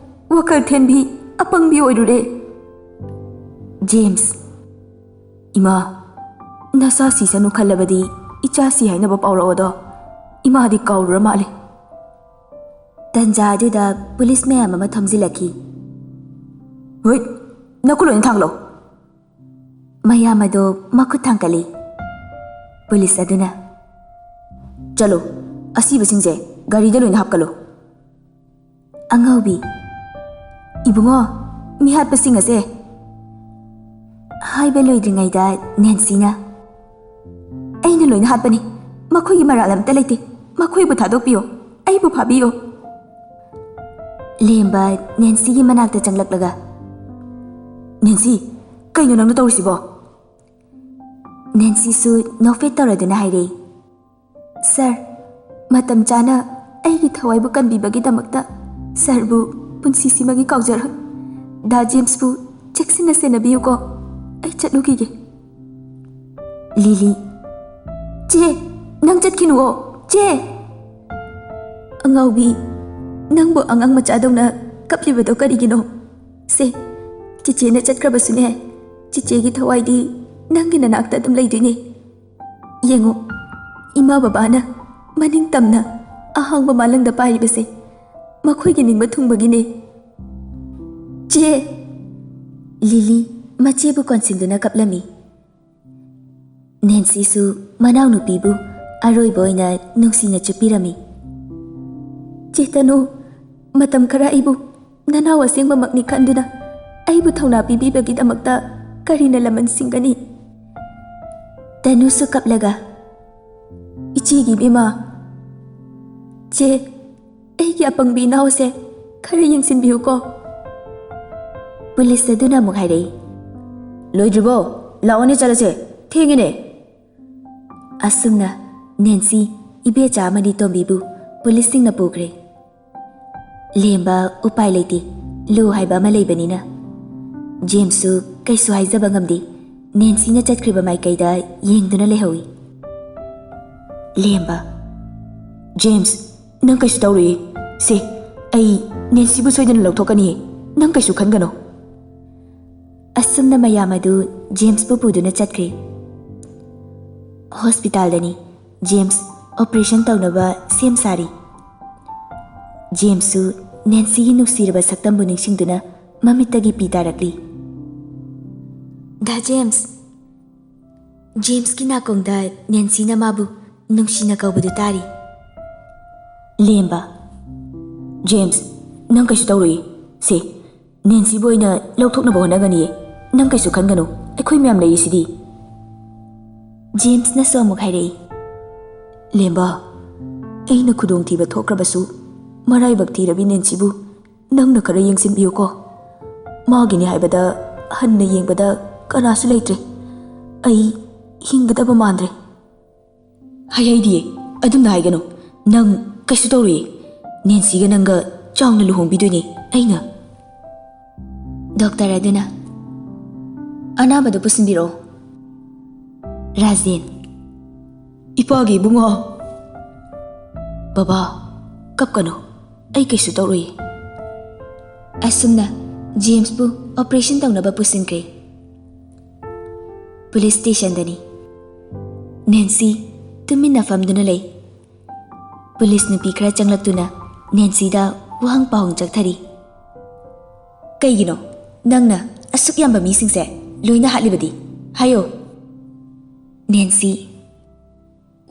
ꯋꯥꯈꯜ ꯊꯦꯟꯕꯤ, ꯑꯄꯪꯕꯤ ꯑꯣꯏꯔꯨꯔꯦ꯫" ꯖꯦꯝꯁ, "ꯏꯃꯥ, ꯅꯁꯥ ꯁꯤꯁꯅꯨ ꯈꯜꯂꯕꯗꯤ ꯏꯆꯥ ꯁꯤ ꯍꯥꯏꯅꯕ ꯄꯥꯎꯔꯛꯑꯣꯗꯣ꯫ ꯏꯃꯥꯗꯤ ꯀꯥꯎꯔꯨꯔ ꯃꯥꯜꯂꯦ꯫" ꯇꯟꯖꯥ ꯑꯗꯨꯗ ꯄꯨꯂꯤꯁ ꯃꯌꯥꯝ ꯑꯃ ꯊꯣꯝꯖꯤꯜꯂꯛꯈꯤ꯫ "ꯍꯨꯏꯠ, ꯅꯈꯨꯠ ꯂꯣꯏꯅ ꯊꯥꯡꯒꯠꯂꯣ꯫" ꯃꯌꯥꯝ ꯑꯗꯣ ꯃꯈꯨꯠ ꯊꯥꯡꯒꯠꯂꯤ꯫ ꯄꯨꯂꯤꯁ ꯑꯗꯨꯅ, "ꯆꯠꯂꯣ, ꯑꯁꯤꯕꯁꯤꯡꯁꯦ ꯒꯥꯔꯤꯗ ꯂꯣꯏꯅ ꯍꯥꯞꯀꯠꯂꯣ꯫" ꯑꯉꯧꯕꯤ, "ꯏꯕꯨꯡꯉꯣ, ꯃꯤꯍꯥꯠꯄꯁꯤꯡ ꯑꯁꯦ꯫" ꯍꯥꯏꯕ ꯂꯣꯏꯗ꯭ꯔꯤꯉꯩꯗ ꯅꯦꯟꯁꯤꯅ, "ꯑꯩꯅ ꯂꯣꯏꯅ ꯍꯥꯠꯄꯅꯤ꯫ ꯃꯈꯣꯏꯒꯤ ꯃꯔꯥꯜ ꯑꯝꯇ ꯂꯩꯇꯦ꯫ ꯃꯈꯣꯏꯕꯨ ꯊꯥꯗꯣꯛꯄꯤꯌꯣ꯫ ꯑꯩꯕꯨ ꯐꯥꯕꯤꯌꯣ꯫" ꯂꯦꯝꯕ ꯅꯦꯟꯁꯤꯒꯤ ꯃꯅꯥꯛꯇ ꯆꯪꯂꯛꯂꯒ, "ꯅꯦꯟꯁꯤ, ꯀꯩꯅꯣ ꯅꯪꯅ ꯇꯧꯔꯤꯁꯤꯕꯣ?" ꯅꯦꯟꯁꯤꯁꯨ ꯅꯣꯛꯐꯦꯠ ꯇꯧꯔꯗꯨꯅ ꯍꯥꯏꯔꯛꯏ, "ꯁꯥꯔ, ꯃꯇꯝ ꯆꯥꯅ ꯑꯩꯒꯤ ꯊꯋꯥꯏꯕꯨ ꯀꯟꯕꯤꯕꯒꯤꯗꯃꯛꯇ ꯁꯥꯔꯕꯨ ꯄꯨꯟꯁꯤꯁꯤꯃꯒꯤ ꯀꯥꯎꯖꯔꯣꯏ꯫ ꯗꯥ ꯖꯦꯝꯁꯄꯨ ꯆꯦꯛꯁꯤꯟꯅ ꯁꯦꯟꯅꯕꯤꯌꯨꯀꯣ꯫ ꯑꯩ ꯆꯠꯂꯨꯈꯤꯒꯦ꯫" ꯂꯤꯂꯤ, "ꯆꯦ, ꯅꯪ ꯆꯠꯈꯤꯅꯨꯑꯣ, ꯆꯦ!" ꯑꯉꯧꯕꯤ, ꯅꯪꯕꯨ ꯑꯉꯥꯡ ꯃꯆꯥꯗꯧꯅ ꯀꯞꯂꯤꯕꯗꯣ ꯀꯔꯤꯒꯤꯅꯣ? ꯁꯦ, ꯆꯤꯆꯦꯅ ꯆꯠꯈ꯭ꯔꯕꯁꯨꯅꯦ, ꯆꯤꯆꯦꯒꯤ ꯊꯋꯥꯏꯗꯤ ꯅꯪꯒꯤ ꯅꯅꯥꯛꯇ ꯑꯗꯨꯝ ꯂꯩꯗꯣꯏꯅꯦ꯫ ꯌꯦꯡꯉꯨ, ꯏꯃꯥ ꯕꯕꯥꯅ ꯃꯅꯤꯡ ꯇꯝꯅ ꯑꯍꯥꯡꯕ ꯃꯥꯂꯪꯗ ꯄꯥꯏꯔꯤꯕꯁꯦ ꯃꯈꯣꯏꯒꯤ ꯅꯤꯡꯕ ꯊꯨꯡꯕꯒꯤꯅꯦ꯫ ꯆꯦ! ꯂꯤꯂꯤ ꯃꯆꯦꯕꯨ ꯀꯣꯟꯁꯤꯟꯗꯨꯅ ꯀꯞꯂꯝꯃꯤ꯫ ꯅꯦꯟꯁꯤꯁꯨ ꯃꯅꯥꯎꯅꯨꯄꯤꯕꯨ ꯑꯔꯣꯏꯕ ꯑꯣꯏꯅ ꯅꯨꯡꯁꯤꯅ ꯆꯨꯞꯄꯤꯔꯝꯃꯤ꯫ "ꯆꯦ ꯇꯅꯨ, ꯃꯇꯝ ꯈꯔ ꯑꯩꯕꯨ ꯅꯅꯥꯎ ꯑꯁꯦꯡꯕꯃꯛꯅꯤ ꯈꯟꯗꯨꯅ ꯑꯩꯕꯨ ꯊꯧꯅꯥ ꯄꯤꯕꯤꯕꯒꯤꯗꯃꯛꯇ ꯀꯔꯤꯅ ꯂꯃꯟ ꯁꯤꯡꯒꯅꯤ?" ꯇꯅꯨꯁꯨ ꯀꯞꯂꯒ, "ꯏꯆꯦꯒꯤ ꯏꯕꯦꯝꯃ, ꯆꯦ, ꯑꯩꯒꯤ ꯑꯄꯪꯕꯤ ꯏꯅꯥꯎꯁꯦ ꯈꯔ ꯌꯦꯡꯁꯤꯟꯕꯤꯌꯨꯀꯣ꯫" ꯄꯨꯂꯤꯁ ꯑꯗꯨꯅ ꯑꯃꯨꯛ ꯍꯥꯏꯔꯛꯏ, "ꯂꯣꯏꯗ꯭ꯔꯤꯕꯣ? ꯂꯥꯛꯑꯣꯅꯦ, ꯆꯠꯂꯁꯦ, ꯊꯦꯡꯉꯦꯅꯦ꯫" ꯑꯁꯨꯝꯅ ꯅꯦꯟꯁꯤ, ꯏꯕꯦꯆꯥ ꯑꯃꯗꯤ ꯇꯣꯝꯕꯤꯕꯨ ꯄꯨꯂꯤꯁꯁꯤꯡꯅ ꯄꯨꯈ꯭ꯔꯦ꯫ ꯂꯦꯝꯕ ꯎꯄꯥꯏ ꯂꯩꯇꯦ, ꯂꯨ ꯍꯥꯏꯕ ꯑꯃ ꯂꯩꯕꯅꯤꯅ꯫ ꯖꯦꯝꯁꯁꯨ ꯀꯩꯁꯨ ꯍꯥꯏꯖꯕ ꯉꯝꯗꯦ, ꯅꯦꯟꯁꯤꯅ ꯆꯠꯈ꯭ꯔꯤꯕ ꯃꯥꯏꯀꯩꯗ ꯌꯦꯡꯗꯨꯅ ꯂꯩꯍꯧꯏ꯫ ꯂꯦꯝꯕ, "ꯖꯦꯝꯁ, ꯅꯪ ꯀꯩꯁꯨ ꯇꯧꯔꯣꯏꯌꯦ꯫ ꯁꯦ, ꯑꯩ ꯅꯦꯟꯁꯤꯕꯨ ꯁꯣꯏꯗꯅ ꯂꯧꯊꯣꯛꯀꯅꯤꯌꯦ, ꯅꯪ ꯀꯩꯁꯨ ꯈꯟꯒꯅꯣ꯫" ꯑꯁꯨꯝꯅ ꯃꯌꯥꯝ ꯑꯗꯨ ꯖꯦꯝꯁꯄꯨ ꯄꯨꯗꯨꯅ ꯆꯠꯈ꯭ꯔꯦ꯫ ꯍꯣꯁꯄꯤꯇꯥꯜꯗꯅꯤ ꯖꯦꯝꯁ ꯑꯣꯄꯔꯦꯁꯟ ꯇꯧꯅꯕ ꯁꯦꯝ ꯁꯥꯔꯤ꯫ ꯖꯦꯝꯁꯁꯨ ꯅꯦꯟꯁꯤꯒꯤ ꯅꯨꯡꯁꯤꯔꯕ ꯁꯛꯇꯝꯕꯨ ꯅꯤꯡꯁꯤꯡꯗꯨꯅ ꯃꯃꯤꯠꯇꯒꯤ ꯄꯤ ꯇꯥꯔꯛꯂꯤ꯫ "ꯗꯥ ꯖꯦꯝꯁ!" ꯖꯦꯝꯁꯀꯤ ꯅꯥꯀꯣꯡꯗ ꯅꯦꯟꯁꯤꯅ ꯃꯥꯕꯨ ꯅꯨꯡꯁꯤꯅ ꯀꯧꯕꯗꯨ ꯇꯥꯔꯤ꯫ ꯂꯦꯝꯕ, "ꯖꯦꯝꯁ, ꯅꯪ ꯀꯩꯁꯨ ꯇꯧꯔꯣꯏꯌꯦ꯫ ꯁꯦ, ꯅꯦꯟꯁꯤꯕꯨ ꯑꯣꯏꯅ ꯂꯧꯊꯣꯛꯅꯕ ꯍꯣꯠꯅꯒꯅꯤꯌꯦ꯫ ꯅꯪ ꯀꯩꯁꯨ ꯈꯟꯒꯅꯨ, ꯑꯩꯈꯣꯏ ꯃꯌꯥꯝ ꯂꯩꯔꯤꯁꯤꯗꯤ꯫" ꯖꯦꯝꯁꯅꯁꯨ ꯑꯃꯨꯛ ꯍꯥꯏꯔꯛꯏ, "ꯂꯦꯝꯕ, ꯑꯩꯅ ꯈꯨꯗꯣꯡꯊꯤꯕ ꯊꯣꯛꯈ꯭ꯔꯕꯁꯨ ꯃꯔꯥꯏꯕꯛ ꯊꯤꯔꯕꯤ ꯅꯦꯟꯁꯤꯕꯨ ꯅꯪꯅ ꯈꯔ ꯌꯦꯡꯁꯤꯟꯕꯤꯌꯨꯀꯣ꯫ ꯃꯥꯒꯤꯅꯤ ꯍꯥꯏꯕꯗ ꯍꯟꯅ ꯌꯦꯡꯕꯗ ꯀꯅꯥꯁꯨ ꯂꯩꯇ꯭ꯔꯦ꯫ ꯑꯩ ꯍꯤꯡꯒꯗꯕ ꯃꯥꯟꯗ꯭ꯔꯦ꯫" "ꯍꯥꯏꯍꯩꯗꯤꯌꯦ, ꯑꯗꯨꯝꯅ ꯍꯥꯏꯒꯅꯨ꯫ ꯅꯪ ꯀꯩꯁꯨ ꯇꯧꯔꯣꯏꯌꯦ꯫ ꯅꯦꯟꯁꯤꯒ ꯅꯪꯒ ꯆꯥꯎꯅ ꯂꯨꯍꯣꯡꯕꯤꯗꯣꯏꯅꯦ ꯑꯩꯅ꯫" ꯗꯣꯛꯇꯔ ꯑꯗꯨꯅ, "ꯑꯅꯥꯕꯗꯨ ꯄꯨꯁꯤꯟꯕꯤꯔꯛꯑꯣ꯫" ꯔꯥꯖꯦꯟ, "ꯏꯄꯥꯒꯤ ꯏꯕꯨꯡꯉꯣ꯫" "ꯕꯕꯥ, ꯀꯞꯀꯅꯨ꯫ ꯑꯩ ꯀꯩꯁꯨ ꯇꯧꯔꯣꯏꯌꯦ꯫ ꯑꯁꯨꯝꯅ ꯖꯦꯝꯁꯄꯨ ꯑꯣꯄꯔꯦꯁꯟ ꯇꯧꯅꯕ ꯄꯨꯁꯤꯟꯈ꯭ꯔꯦ꯫ ꯄꯨꯂꯤꯁ ꯁ꯭ꯇꯦꯁꯟꯗꯅꯤ꯫ ꯅꯦꯟꯁꯤ ꯇꯨꯃꯤꯟꯅ ꯐꯝꯗꯨꯅ ꯂꯩ꯫ ꯄꯨꯂꯤꯁ ꯅꯨꯄꯤ ꯈꯔ ꯆꯪꯂꯛꯇꯨꯅ ꯅꯦꯟꯁꯤꯗ ꯋꯥꯍꯪ ꯄꯥꯎꯍꯪ ꯆꯠꯊꯔꯤ꯫ "ꯀꯩꯒꯤꯅꯣ ꯅꯪꯅ ꯑꯁꯨꯛ ꯌꯥꯝꯕ ꯃꯤꯁꯤꯡꯁꯦ ꯂꯣꯏꯅ ꯍꯥꯠꯂꯤꯕꯗꯤ? ꯍꯥꯏꯌꯣ!" ꯅꯦꯟꯁꯤ: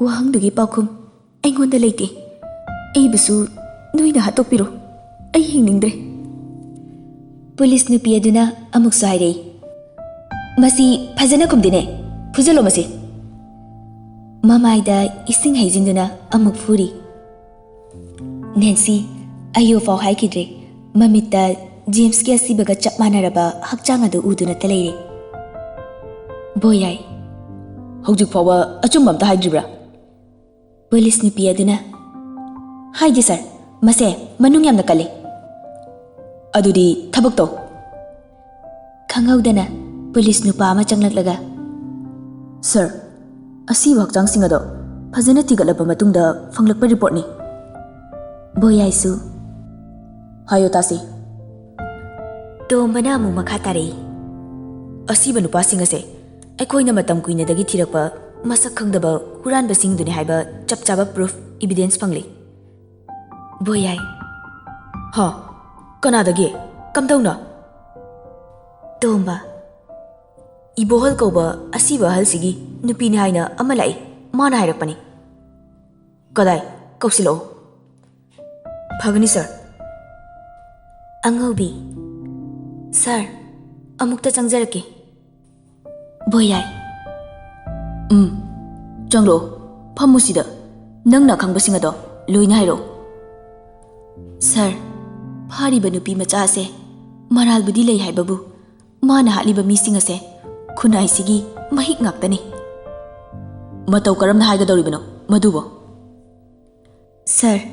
"ꯋꯥꯍꯪꯗꯨꯒꯤ ꯄꯥꯎꯈꯨꯝ ꯑꯩꯉꯣꯟꯗ ꯂꯩꯇꯦ꯫ ꯑꯩꯕꯨꯁꯨ ꯅꯣꯏꯅ ꯍꯥꯠꯇꯣꯛꯄꯤꯔꯣ꯫ ꯑꯩ ꯍꯤꯡꯅꯤꯡꯗ꯭ꯔꯦ꯫" ꯄꯨꯂꯤꯁ ꯅꯨꯄꯤ ꯑꯗꯨꯅ ꯑꯃꯨꯛꯁꯨ ꯍꯥꯏꯔꯛꯏ, "ꯃꯁꯤ ꯐꯖꯅ ꯈꯨꯝꯗꯦꯅꯦ꯫ ꯐꯨꯖꯜꯂꯣ ꯃꯁꯤ꯫" ꯃꯃꯥꯏꯗ ꯏꯁꯤꯡ ꯍꯩꯖꯤꯟꯗꯨꯅ ꯑꯃꯨꯛ ꯐꯨꯔꯤ꯫ ꯅꯦꯟꯁꯤ ꯑꯌꯣꯐꯥꯎ ꯍꯥꯏꯈꯤꯗ꯭ꯔꯦ꯫ ꯃꯃꯤꯠꯇ ꯖꯦꯝꯁꯀꯤ ꯑꯁꯤꯕꯒ ꯆꯞ ꯃꯥꯟꯅꯔꯕ ꯍꯛꯆꯥꯡ ꯑꯗꯨ ꯎꯗꯨꯅꯇ ꯂꯩꯔꯦ꯫ ꯕꯣꯌꯥꯏ: "ꯍꯧꯖꯤꯛ ꯐꯥꯎꯕ ꯑꯆꯨꯝꯕ ꯑꯝꯇ ꯍꯥꯏꯗ꯭ꯔꯤꯕ꯭ꯔꯥ?" ꯄꯨꯂꯤꯁ ꯅꯨꯄꯤ ꯑꯗꯨꯅ: "ꯍꯥꯏꯗꯦ ꯁꯥꯔ, ꯃꯁꯦ ꯃꯅꯨꯡ ꯌꯥꯝꯅ ꯀꯜꯂꯤ꯫" "ꯑꯗꯨꯗꯤ ꯊꯕꯛ ꯇꯧ꯫" ꯈꯪꯍꯧꯗꯅ ꯄꯨꯂꯤꯁ ꯅꯨꯄꯥ ꯑꯃ ꯆꯪꯂꯛꯂꯒ: "ꯁꯥꯔ, ꯑꯁꯤꯕ ꯍꯛꯆꯥꯡꯁꯤꯡ ꯑꯗꯣ ꯐꯖꯅ ꯊꯤꯒꯠꯂꯕ ꯃꯇꯨꯡꯗ ꯐꯪꯂꯛꯄ ꯔꯤꯄꯣꯔꯠꯅꯤ꯫" ꯕꯣꯌꯥꯏꯁꯨ: "ꯍꯥꯏꯌꯣ ꯇꯥꯁꯤ꯫" ꯇꯣꯝꯕꯅ ꯑꯃꯨꯛ ꯃꯈꯥ ꯇꯥꯔꯛꯏ, "ꯑꯁꯤꯕ ꯅꯨꯄꯥꯁꯤꯡ ꯑꯁꯦ ꯑꯩꯈꯣꯏꯅ ꯃꯇꯝ ꯀꯨꯏꯅꯗꯒꯤ ꯊꯤꯔꯛꯄ ꯃꯁꯛ ꯈꯪꯗꯕ ꯍꯨꯔꯥꯟꯕꯁꯤꯡꯗꯨꯅꯤ ꯍꯥꯏꯕ ꯆꯞ ꯆꯥꯕ ꯄ꯭ꯔꯨꯐ, ꯏꯕꯤꯗꯦꯟꯁ ꯐꯪꯂꯤ꯫" ꯕꯣꯌꯥꯏ: "ꯍꯥ? ꯀꯅꯥꯗꯒꯤ? ꯀꯝꯗꯧꯅ?" ꯇꯣꯝꯕ: "ꯏꯕꯣꯍꯜ ꯀꯧꯕ ꯑꯁꯤꯕ ꯑꯍꯜꯁꯤꯒꯤ ꯅꯨꯄꯤꯅꯤ ꯍꯥꯏꯅ ꯑꯃ ꯂꯥꯛꯏ, ꯃꯥꯅ ꯍꯥꯏꯔꯛꯄꯅꯤ꯫" "ꯀꯗꯥꯏ? ꯀꯧꯁꯤꯜꯂꯛꯑꯣ꯫" "ꯐꯒꯅꯤ ꯁꯥꯔ꯫" ꯑꯉꯧꯕꯤ: "ꯁꯥꯔ, ꯑꯃꯨꯛꯇ ꯆꯪꯖꯔꯛꯀꯦ꯫" ꯕꯣꯌꯥꯏ: "ꯎꯝ, ꯆꯪꯂꯛꯑꯣ꯫ ꯐꯝꯃꯨ ꯁꯤꯗ꯫ ꯅꯪꯅ ꯈꯪꯕꯁꯤꯡ ꯑꯗꯣ ꯂꯣꯏꯅ ꯍꯥꯏꯔꯛꯑꯣ꯫" "ꯁꯥꯔ, ꯐꯥꯔꯤꯕ ꯅꯨꯄꯤ ꯃꯆꯥ ꯑꯁꯦ ꯃꯔꯥꯜꯕꯨꯗꯤ ꯂꯩ ꯍꯥꯏꯕꯕꯨ, ꯃꯥꯅ ꯍꯥꯠꯂꯤꯕ ꯃꯤꯁꯤꯡ ꯑꯁꯦ ꯈꯨꯟꯅꯥꯏꯁꯤꯒꯤ ꯃꯍꯤꯛ ꯉꯥꯛꯇꯅꯤ꯫" "ꯃꯇꯧ ꯀꯔꯝꯅ ꯍꯥꯏꯒꯗꯧꯔꯤꯕꯅꯣ ꯃꯗꯨꯕꯣ?" "ꯁꯥꯔ,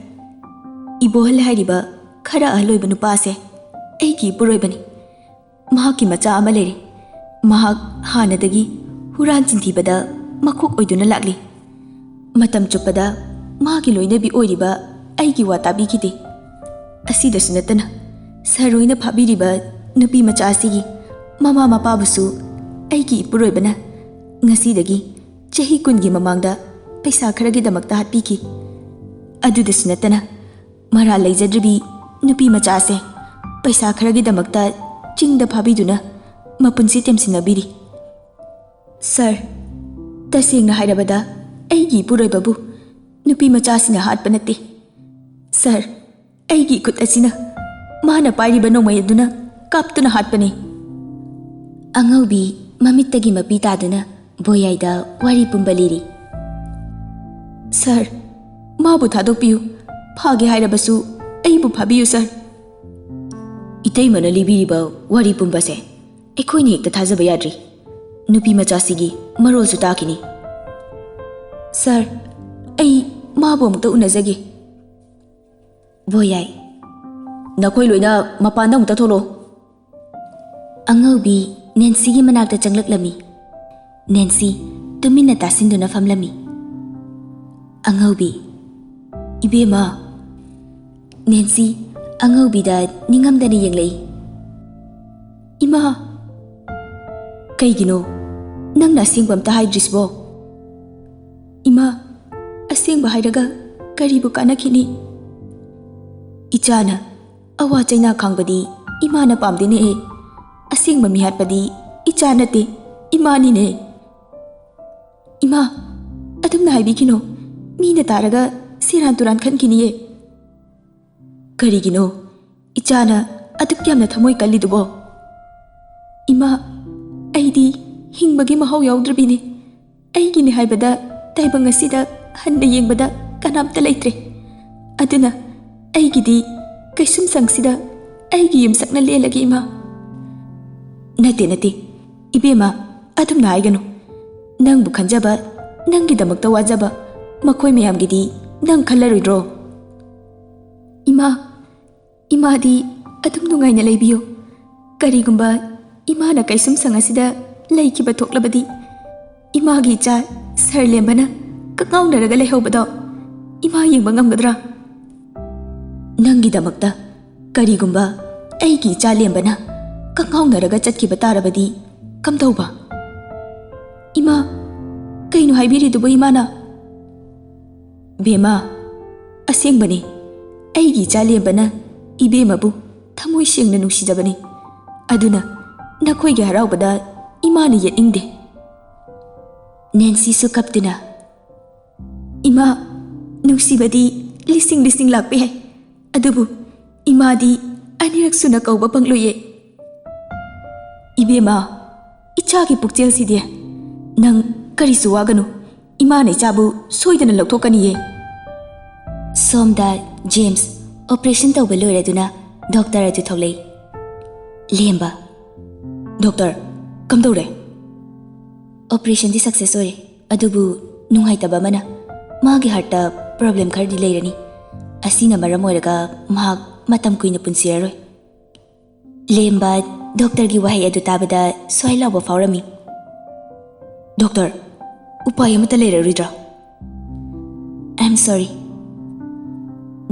ꯏꯕꯣꯍꯜ ꯍꯥꯏꯔꯤꯕ ꯈꯔ ꯑꯍꯜ ꯑꯣꯏꯕ ꯅꯨꯄꯥ ꯑꯁꯦ ꯑꯩꯒꯤ ꯏꯄꯨꯔꯣꯏꯕꯅꯤ꯫ ꯃꯍꯥꯛꯀꯤ ꯃꯆꯥ ꯑꯃ ꯂꯩꯔꯦ꯫ ꯃꯍꯥꯛ ꯍꯥꯟꯅꯗꯒꯤ ꯍꯨꯔꯥꯟ ꯆꯤꯟꯊꯤꯕꯗ ꯃꯀꯣꯛ ꯑꯣꯏꯗꯨꯅ ꯂꯥꯛꯂꯤ꯫ ꯃꯇꯝ ꯆꯨꯞꯄꯗ ꯃꯥꯒꯤ ꯂꯣꯏꯅꯕꯤ ꯑꯣꯏꯔꯤꯕ ꯑꯩꯒꯤ ꯋꯥ ꯇꯥꯕꯤꯈꯤꯗꯦ꯫ ꯑꯁꯤꯗꯁꯨ ꯅꯠꯇꯅ, ꯁꯥꯔ ꯍꯣꯏꯅ ꯐꯥꯕꯤꯔꯤꯕ ꯅꯨꯄꯤ ꯃꯆꯥ ꯑꯁꯤꯒꯤ ꯃꯃꯥ ꯃꯄꯥꯕꯨꯁꯨ ꯑꯩꯒꯤ ꯏꯄꯨꯔꯣꯏꯕꯅ ꯉꯁꯤꯗꯒꯤ ꯆꯍꯤ ꯀꯨꯟꯒꯤ ꯃꯃꯥꯡꯗ ꯄꯩꯁꯥ ꯈꯔꯒꯤꯗꯃꯛꯇ ꯍꯥꯠꯄꯤꯈꯤ꯫ ꯑꯗꯨꯗꯁꯨ ꯅꯠꯇꯅ, ꯃꯔꯥꯜ ꯂꯩꯖꯗ꯭ꯔꯤꯕꯤ ꯅꯨꯄꯤ ꯃꯆꯥꯁꯦ ꯄꯩꯁꯥ ꯈꯔꯒꯤꯗꯃꯛꯇ ꯆꯤꯡꯗ ꯐꯥꯕꯤꯗꯨꯅ ꯃꯄꯨꯟꯁꯤ ꯇꯦꯝꯁꯤꯟꯅꯕꯤꯔꯤ꯫ ꯁꯥꯔ, ꯇꯁꯦꯡꯅ ꯍꯥꯏꯔꯕꯗ, ꯑꯩꯒꯤ ꯏꯄꯨꯔꯣꯏꯕꯕꯨ ꯅꯨꯄꯤ ꯃꯆꯥꯁꯤꯡꯅ ꯍꯥꯠꯄ ꯅꯠꯇꯦ꯫ ꯁꯥꯔ, ꯑꯩꯒꯤ ꯈꯨꯠ ꯑꯁꯤꯅ ꯃꯥꯅ ꯄꯥꯏꯔꯤꯕ ꯅꯣꯡꯃꯩ ꯑꯗꯨꯅ ꯀꯥꯞꯇꯨꯅ ꯍꯥꯠꯄꯅꯤ꯫ ꯑꯉꯧꯕꯤ ꯃꯃꯤꯠꯇꯒꯤ ꯃꯄꯤ ꯇꯥꯗꯨꯅ ꯕꯣꯌꯥꯏꯗ ꯋꯥꯔꯤ ꯄꯨꯝꯕ ꯂꯤꯔꯤ꯫ ꯁꯥꯔ, ꯃꯥꯕꯨ ꯊꯥꯗꯣꯛꯄꯤꯌꯨ꯫ ꯐꯥꯒꯦ ꯍꯥꯏꯔꯕꯁꯨ ꯑꯩꯕꯨ ꯐꯥꯕꯤꯌꯨ, ꯁꯥꯔ꯫ ꯏꯇꯩꯃꯅ ꯂꯤꯕꯤꯔꯤꯕ ꯋꯥꯔꯤ ꯄꯨꯝꯕꯁꯦ ꯑꯩꯈꯣꯏꯅ ꯍꯦꯛꯇ ꯊꯥꯖꯕ ꯌꯥꯗ꯭ꯔꯤ꯫ ꯅꯨꯄꯤ ꯃꯆꯥꯁꯤꯒꯤ ꯃꯔꯣꯜꯁꯨ ꯇꯥꯈꯤꯅꯤ꯫ ꯁꯥꯔ, ꯑꯩ ꯃꯥꯕꯨ ꯑꯃꯨꯛꯇ ꯎꯅꯖꯒꯦ꯫ ꯕꯣꯌꯥꯏ, ꯅꯈꯣꯏ ꯂꯣꯏꯅ ꯃꯄꯥꯟꯗ ꯑꯃꯨꯛꯇ ꯊꯣꯛꯂꯛꯑꯣ꯫ ꯑꯉꯧꯕꯤ ꯅꯦꯟꯁꯤꯒꯤ ꯃꯅꯥꯛꯇ ꯆꯪꯂꯛꯂꯝꯃꯤ꯫ ꯅꯦꯟꯁꯤ ꯇꯨꯃꯤꯟꯅ ꯇꯥꯁꯤꯟꯗꯨꯅ ꯐꯝꯂꯝꯃꯤ꯫ ꯑꯉꯧꯕꯤ, ꯏꯕꯦꯝꯃ꯫ ꯅꯦꯟꯁꯤ ꯑꯉꯧꯕꯤꯗ ꯅꯤꯡꯉꯝꯗꯅ ꯌꯦꯡꯂꯛꯏ꯫ ꯏꯃꯥ! ꯀꯩꯒꯤꯅꯣ ꯅꯪꯅ ꯑꯁꯦꯡꯕ ꯑꯝꯇ ꯍꯥꯏꯗ꯭ꯔꯤꯁꯤꯕꯣ? ꯏꯃꯥ, ꯑꯁꯦꯡꯕ ꯍꯥꯏꯔꯒ ꯀꯔꯤꯕꯨ ꯀꯥꯟꯅꯈꯤꯅꯤ? ꯏꯆꯥꯅ ꯑꯋꯥ ꯆꯩꯅꯥ ꯈꯥꯡꯕꯗꯤ ꯏꯃꯥꯅ ꯄꯥꯝꯗꯦꯅꯦꯍꯦ꯫ ꯑꯁꯦꯡꯕ ꯃꯤꯍꯥꯠꯄꯗꯤ ꯏꯆꯥ ꯅꯠꯇꯦ, ꯏꯃꯥꯅꯤꯅꯦ꯫ ꯏꯃꯥ, ꯑꯗꯨꯝꯅ ꯍꯥꯏꯕꯤꯈꯤꯅꯣ꯫ ꯃꯤꯅ ꯇꯥꯔꯒ ꯁꯦꯔꯥꯟ ꯇꯨꯔꯥꯟ ꯈꯟꯈꯤꯅꯤꯌꯦ꯫ ꯀꯔꯤꯒꯤꯅꯣ ꯏꯆꯥꯅ ꯑꯗꯨꯛ ꯌꯥꯝꯅ ꯊꯃꯣꯏ ꯀꯜꯂꯤꯗꯨꯕꯣ? ꯏꯃꯥ, ꯑꯩꯗꯤ ꯍꯤꯡꯕꯒꯤ ꯃꯍꯥꯎ ꯌꯥꯎꯗ꯭ꯔꯕꯤꯅꯤ꯫ ꯑꯩꯒꯤꯅꯤ ꯍꯥꯏꯕꯗ ꯇꯥꯏꯕꯪ ꯑꯁꯤꯗ ꯍꯟꯅ ꯌꯦꯡꯕꯗ ꯀꯅꯥꯝꯇ ꯂꯩꯇ꯭ꯔꯦ꯫ ꯑꯗꯨꯅ ꯑꯩꯒꯤꯗꯤ ꯀꯩꯁꯨꯝꯁꯪꯁꯤꯗ ꯑꯩꯒꯤ ꯌꯨꯝꯁꯛꯅ ꯂꯦꯜꯂꯒꯦ, ꯏꯃꯥ꯫ ꯅꯠꯇꯦ, ꯅꯠꯇꯦ, ꯏꯕꯦꯝꯃ, ꯑꯗꯨꯝꯅ ꯍꯥꯏꯒꯅꯨ꯫ ꯅꯪꯕꯨ ꯈꯟꯖꯕ, ꯅꯪꯒꯤꯗꯃꯛꯇ ꯋꯥꯖꯕ ꯃꯈꯣꯏ ꯃꯌꯥꯝꯒꯤꯗꯤ ꯅꯪ ꯈꯜꯂꯔꯣꯏꯗ꯭ꯔꯣ? ꯏꯃꯥ, ꯏꯃꯥꯗꯤ ꯑꯗꯨꯝ ꯅꯨꯡꯉꯥꯏꯅ ꯂꯩꯕꯤꯌꯨ꯫ ꯀꯔꯤꯒꯨꯝꯕ ꯏꯃꯥꯅ ꯀꯩꯁꯨꯝꯁꯪ ꯑꯁꯤꯗ ꯂꯩꯈꯤꯕ ꯊꯣꯛꯂꯕꯗꯤ, ꯏꯃꯥꯒꯤ ꯏꯆꯥ ꯁꯥꯔ ꯂꯦꯝꯕꯅ ꯀꯛꯉꯥꯎꯅꯔꯒ ꯂꯩꯍꯧꯕꯗꯣ ꯏꯃꯥ ꯌꯦꯡꯕ ꯉꯝꯒꯗ꯭ꯔꯥ? ꯅꯪꯒꯤꯗꯃꯛꯇ ꯀꯔꯤꯒꯨꯝꯕ ꯑꯩꯒꯤ ꯏꯆꯥ ꯂꯦꯝꯕꯅ ꯀꯛꯉꯥꯎꯅꯔꯒ ꯆꯠꯈꯤꯕ ꯇꯥꯔꯕꯗꯤ ꯀꯝꯗꯧꯕ? ꯏꯃꯥ, ꯀꯩꯅꯣ ꯍꯥꯏꯕꯤꯔꯤꯗꯨꯕꯨ ꯏꯃꯥꯅ? ꯕꯦꯝꯃ, ꯑꯁꯦꯡꯕꯅꯤ, ꯑꯩꯒꯤ ꯏꯆꯥ ꯂꯦꯝꯕꯅ ꯏꯕꯦꯝꯃꯕꯨ ꯊꯃꯣꯏ ꯁꯦꯡꯅ ꯅꯨꯡꯁꯤꯖꯕꯅꯤ꯫ ꯑꯗꯨꯅ ꯅꯈꯣꯏꯒꯤ ꯍꯔꯥꯎꯕꯗ ꯏꯃꯥꯅ ꯌꯦꯠꯅꯤꯡꯗꯦ꯫ ꯅꯦꯟꯁꯤꯁꯨ ꯀꯞꯇꯨꯅ, "ꯏꯃꯥ, ꯅꯨꯡꯁꯤꯕꯗꯤ ꯂꯤꯁꯤꯡ ꯂꯤꯁꯤꯡ ꯂꯥꯛꯄ ꯌꯥꯏ, ꯑꯗꯨꯕꯨ ꯏꯃꯥꯗꯤ ꯑꯅꯤꯔꯛ ꯁꯨꯅ ꯀꯧꯕ ꯐꯪꯂꯣꯏꯌꯦ꯫ ꯏꯕꯦꯝꯃ, ꯏꯆꯥꯒꯤ ꯄꯨꯛꯆꯦꯜꯁꯤꯗꯤ꯫ ꯅꯪ ꯀꯔꯤꯁꯨ ꯋꯥꯒꯅꯨ, ꯏꯃꯥꯅ ꯏꯆꯥꯕꯨ ꯁꯣꯏꯗꯅ ꯂꯧꯊꯣꯛꯀꯅꯤꯌꯦ꯫" ꯁꯣꯝꯗ ꯖꯦꯝꯁ ꯑꯣꯄꯔꯦꯁꯟ ꯇꯧꯕ ꯂꯣꯏꯔꯗꯨꯅ ꯗꯣꯛꯇꯔ ꯑꯗꯨ ꯊꯣꯛꯂꯛꯏ꯫ "ꯂꯦꯝꯕ꯫" "ꯗꯣꯛꯇꯔ, ꯀꯝꯗꯧꯔꯦ?" "ꯑꯣꯄꯔꯦꯁꯟꯗꯤ ꯁꯛꯁꯦꯁ ꯑꯣꯏꯔꯦ, ꯑꯗꯨꯕꯨ ꯅꯨꯡꯉꯥꯏꯇꯕ ꯑꯃꯅ ꯃꯥꯒꯤ ꯍꯥꯔꯠꯇ ꯄ꯭ꯔꯣꯕ꯭ꯂꯦꯝ ꯈꯔꯗꯤ ꯂꯩꯔꯅꯤ꯫ ꯑꯁꯤꯅ ꯃꯔꯝ ꯑꯣꯏꯔꯒ ꯃꯍꯥꯛ ꯃꯇꯝ ꯀꯨꯏꯅ ꯄꯨꯟꯁꯤꯔꯔꯣꯏ꯫" ꯂꯦꯝꯕ ꯗꯣꯛꯇꯔꯒꯤ ꯋꯥꯍꯩ ꯑꯗꯨ ꯇꯥꯕꯗ ꯁ꯭ꯋꯥꯏ ꯂꯥꯎꯕ ꯐꯥꯎꯔꯝꯃꯤ꯫ "ꯗꯣꯛꯇꯔ, ꯎꯄꯥꯏ ꯑꯃꯠꯇ ꯂꯩꯔꯔꯣꯏꯗ꯭ꯔꯥ?" "I am sorry."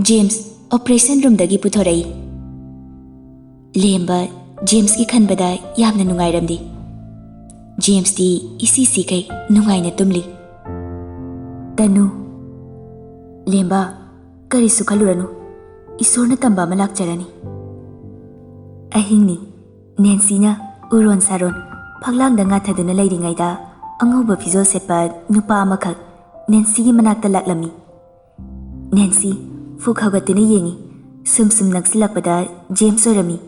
James operation ꯔꯨꯝꯗꯒꯤ ꯄꯨꯊꯣꯔꯛꯏ꯫ ꯂꯦꯝꯕ ꯖꯦꯝꯁꯀꯤ ꯈꯟꯕꯗ ꯌꯥꯝꯅ ꯅꯨꯡꯉꯥꯏꯔꯝꯗꯦ꯫ ꯖꯦꯝꯁꯇꯤ ꯏꯁꯤ ꯁꯤꯈꯩ ꯅꯨꯡꯉꯥꯏꯅ ꯇꯨꯝꯂꯤ꯫ "ꯇꯅꯨ꯫" "ꯂꯦꯝꯕ, ꯀꯔꯤꯁꯨ ꯈꯜꯂꯨꯔꯅꯨ, ꯏꯁꯣꯔꯅ ꯇꯝꯕ ꯑꯃ ꯂꯥꯛꯆꯔꯅꯤ꯫" ꯑꯍꯤꯡꯅꯤ꯫ ꯅꯦꯟꯁꯤꯅ ꯎꯔꯣꯟ ꯁꯥꯔꯣꯟ ꯐꯛꯂꯥꯡꯗ ꯉꯥꯊꯗꯨꯅ ꯂꯩꯔꯤꯉꯩꯗ, ꯑꯉꯧꯕ ꯐꯤꯖꯣꯜ ꯁꯦꯠꯄ ꯅꯨꯄꯥ ꯑꯃꯈꯛ ꯅꯦꯟꯁꯤꯒꯤ ꯃꯅꯥꯛꯇ ꯂꯥꯛꯂꯝꯃꯤ꯫ ꯅꯦꯟꯁꯤ ꯐꯨꯛ ꯍꯧꯒꯠꯇꯨꯅ ꯌꯦꯡꯉꯤ꯫ ꯁꯨꯝ ꯁꯨꯝ ꯅꯛꯁꯤꯜꯂꯛꯄꯗ ꯖꯦꯝꯁ ꯑꯣꯏꯔꯝꯃꯤ꯫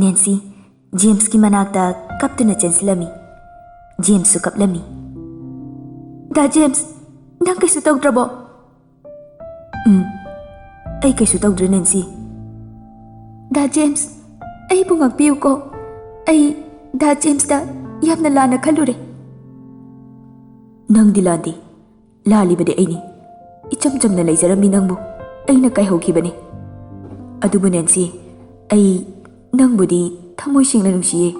ꯅꯦꯟꯁꯤ ꯖꯦꯝꯁꯀꯤ ꯃꯅꯥꯛꯇ ꯀꯞꯇꯨꯅ ꯆꯦꯟꯁꯤꯜꯂꯝꯃꯤ꯫ ꯖꯦꯝꯁꯁꯨ ꯀꯞꯂꯝꯃꯤ꯫ "ꯗꯥ ꯖꯦꯝꯁ, ꯅꯪ ꯀꯩꯁꯨ ꯇꯧꯗ꯭ꯔꯕꯣ?" "ꯎꯝ, ꯑꯩ ꯀꯩꯁꯨ ꯇꯧꯗ꯭ꯔꯦ, ꯅꯦꯟꯁꯤ꯫" "ꯗꯥ ꯖꯦꯝꯁ, ꯑꯩꯕꯨ ꯉꯥꯛꯄꯤꯌꯨꯀꯣ꯫ ꯑꯩ ꯗꯥ ꯖꯦꯝꯁꯇ ꯌꯥꯝꯅ ꯂꯥꯟꯅ ꯈꯜꯂꯨꯔꯦ꯫" "ꯅꯪꯗꯤ ꯂꯥꯟꯗꯦ꯫ ꯂꯥꯜꯂꯤꯕꯗꯤ ꯑꯩꯅꯤ꯫ ꯏꯆꯝ ꯆꯝꯅ ꯂꯩꯖꯔꯝꯃꯤ ꯅꯪꯕꯨ꯫ ꯑꯩꯅ ꯀꯥꯏꯍꯧꯈꯤꯕꯅꯤ꯫ ꯑꯗꯨꯕꯨ ꯅꯦꯟꯁꯤ, ꯑꯩ ꯅꯪꯕꯨꯗꯤ ꯊꯃꯣꯏ ꯁꯦꯡꯅ ꯅꯨꯡꯁꯤꯌꯦ꯫"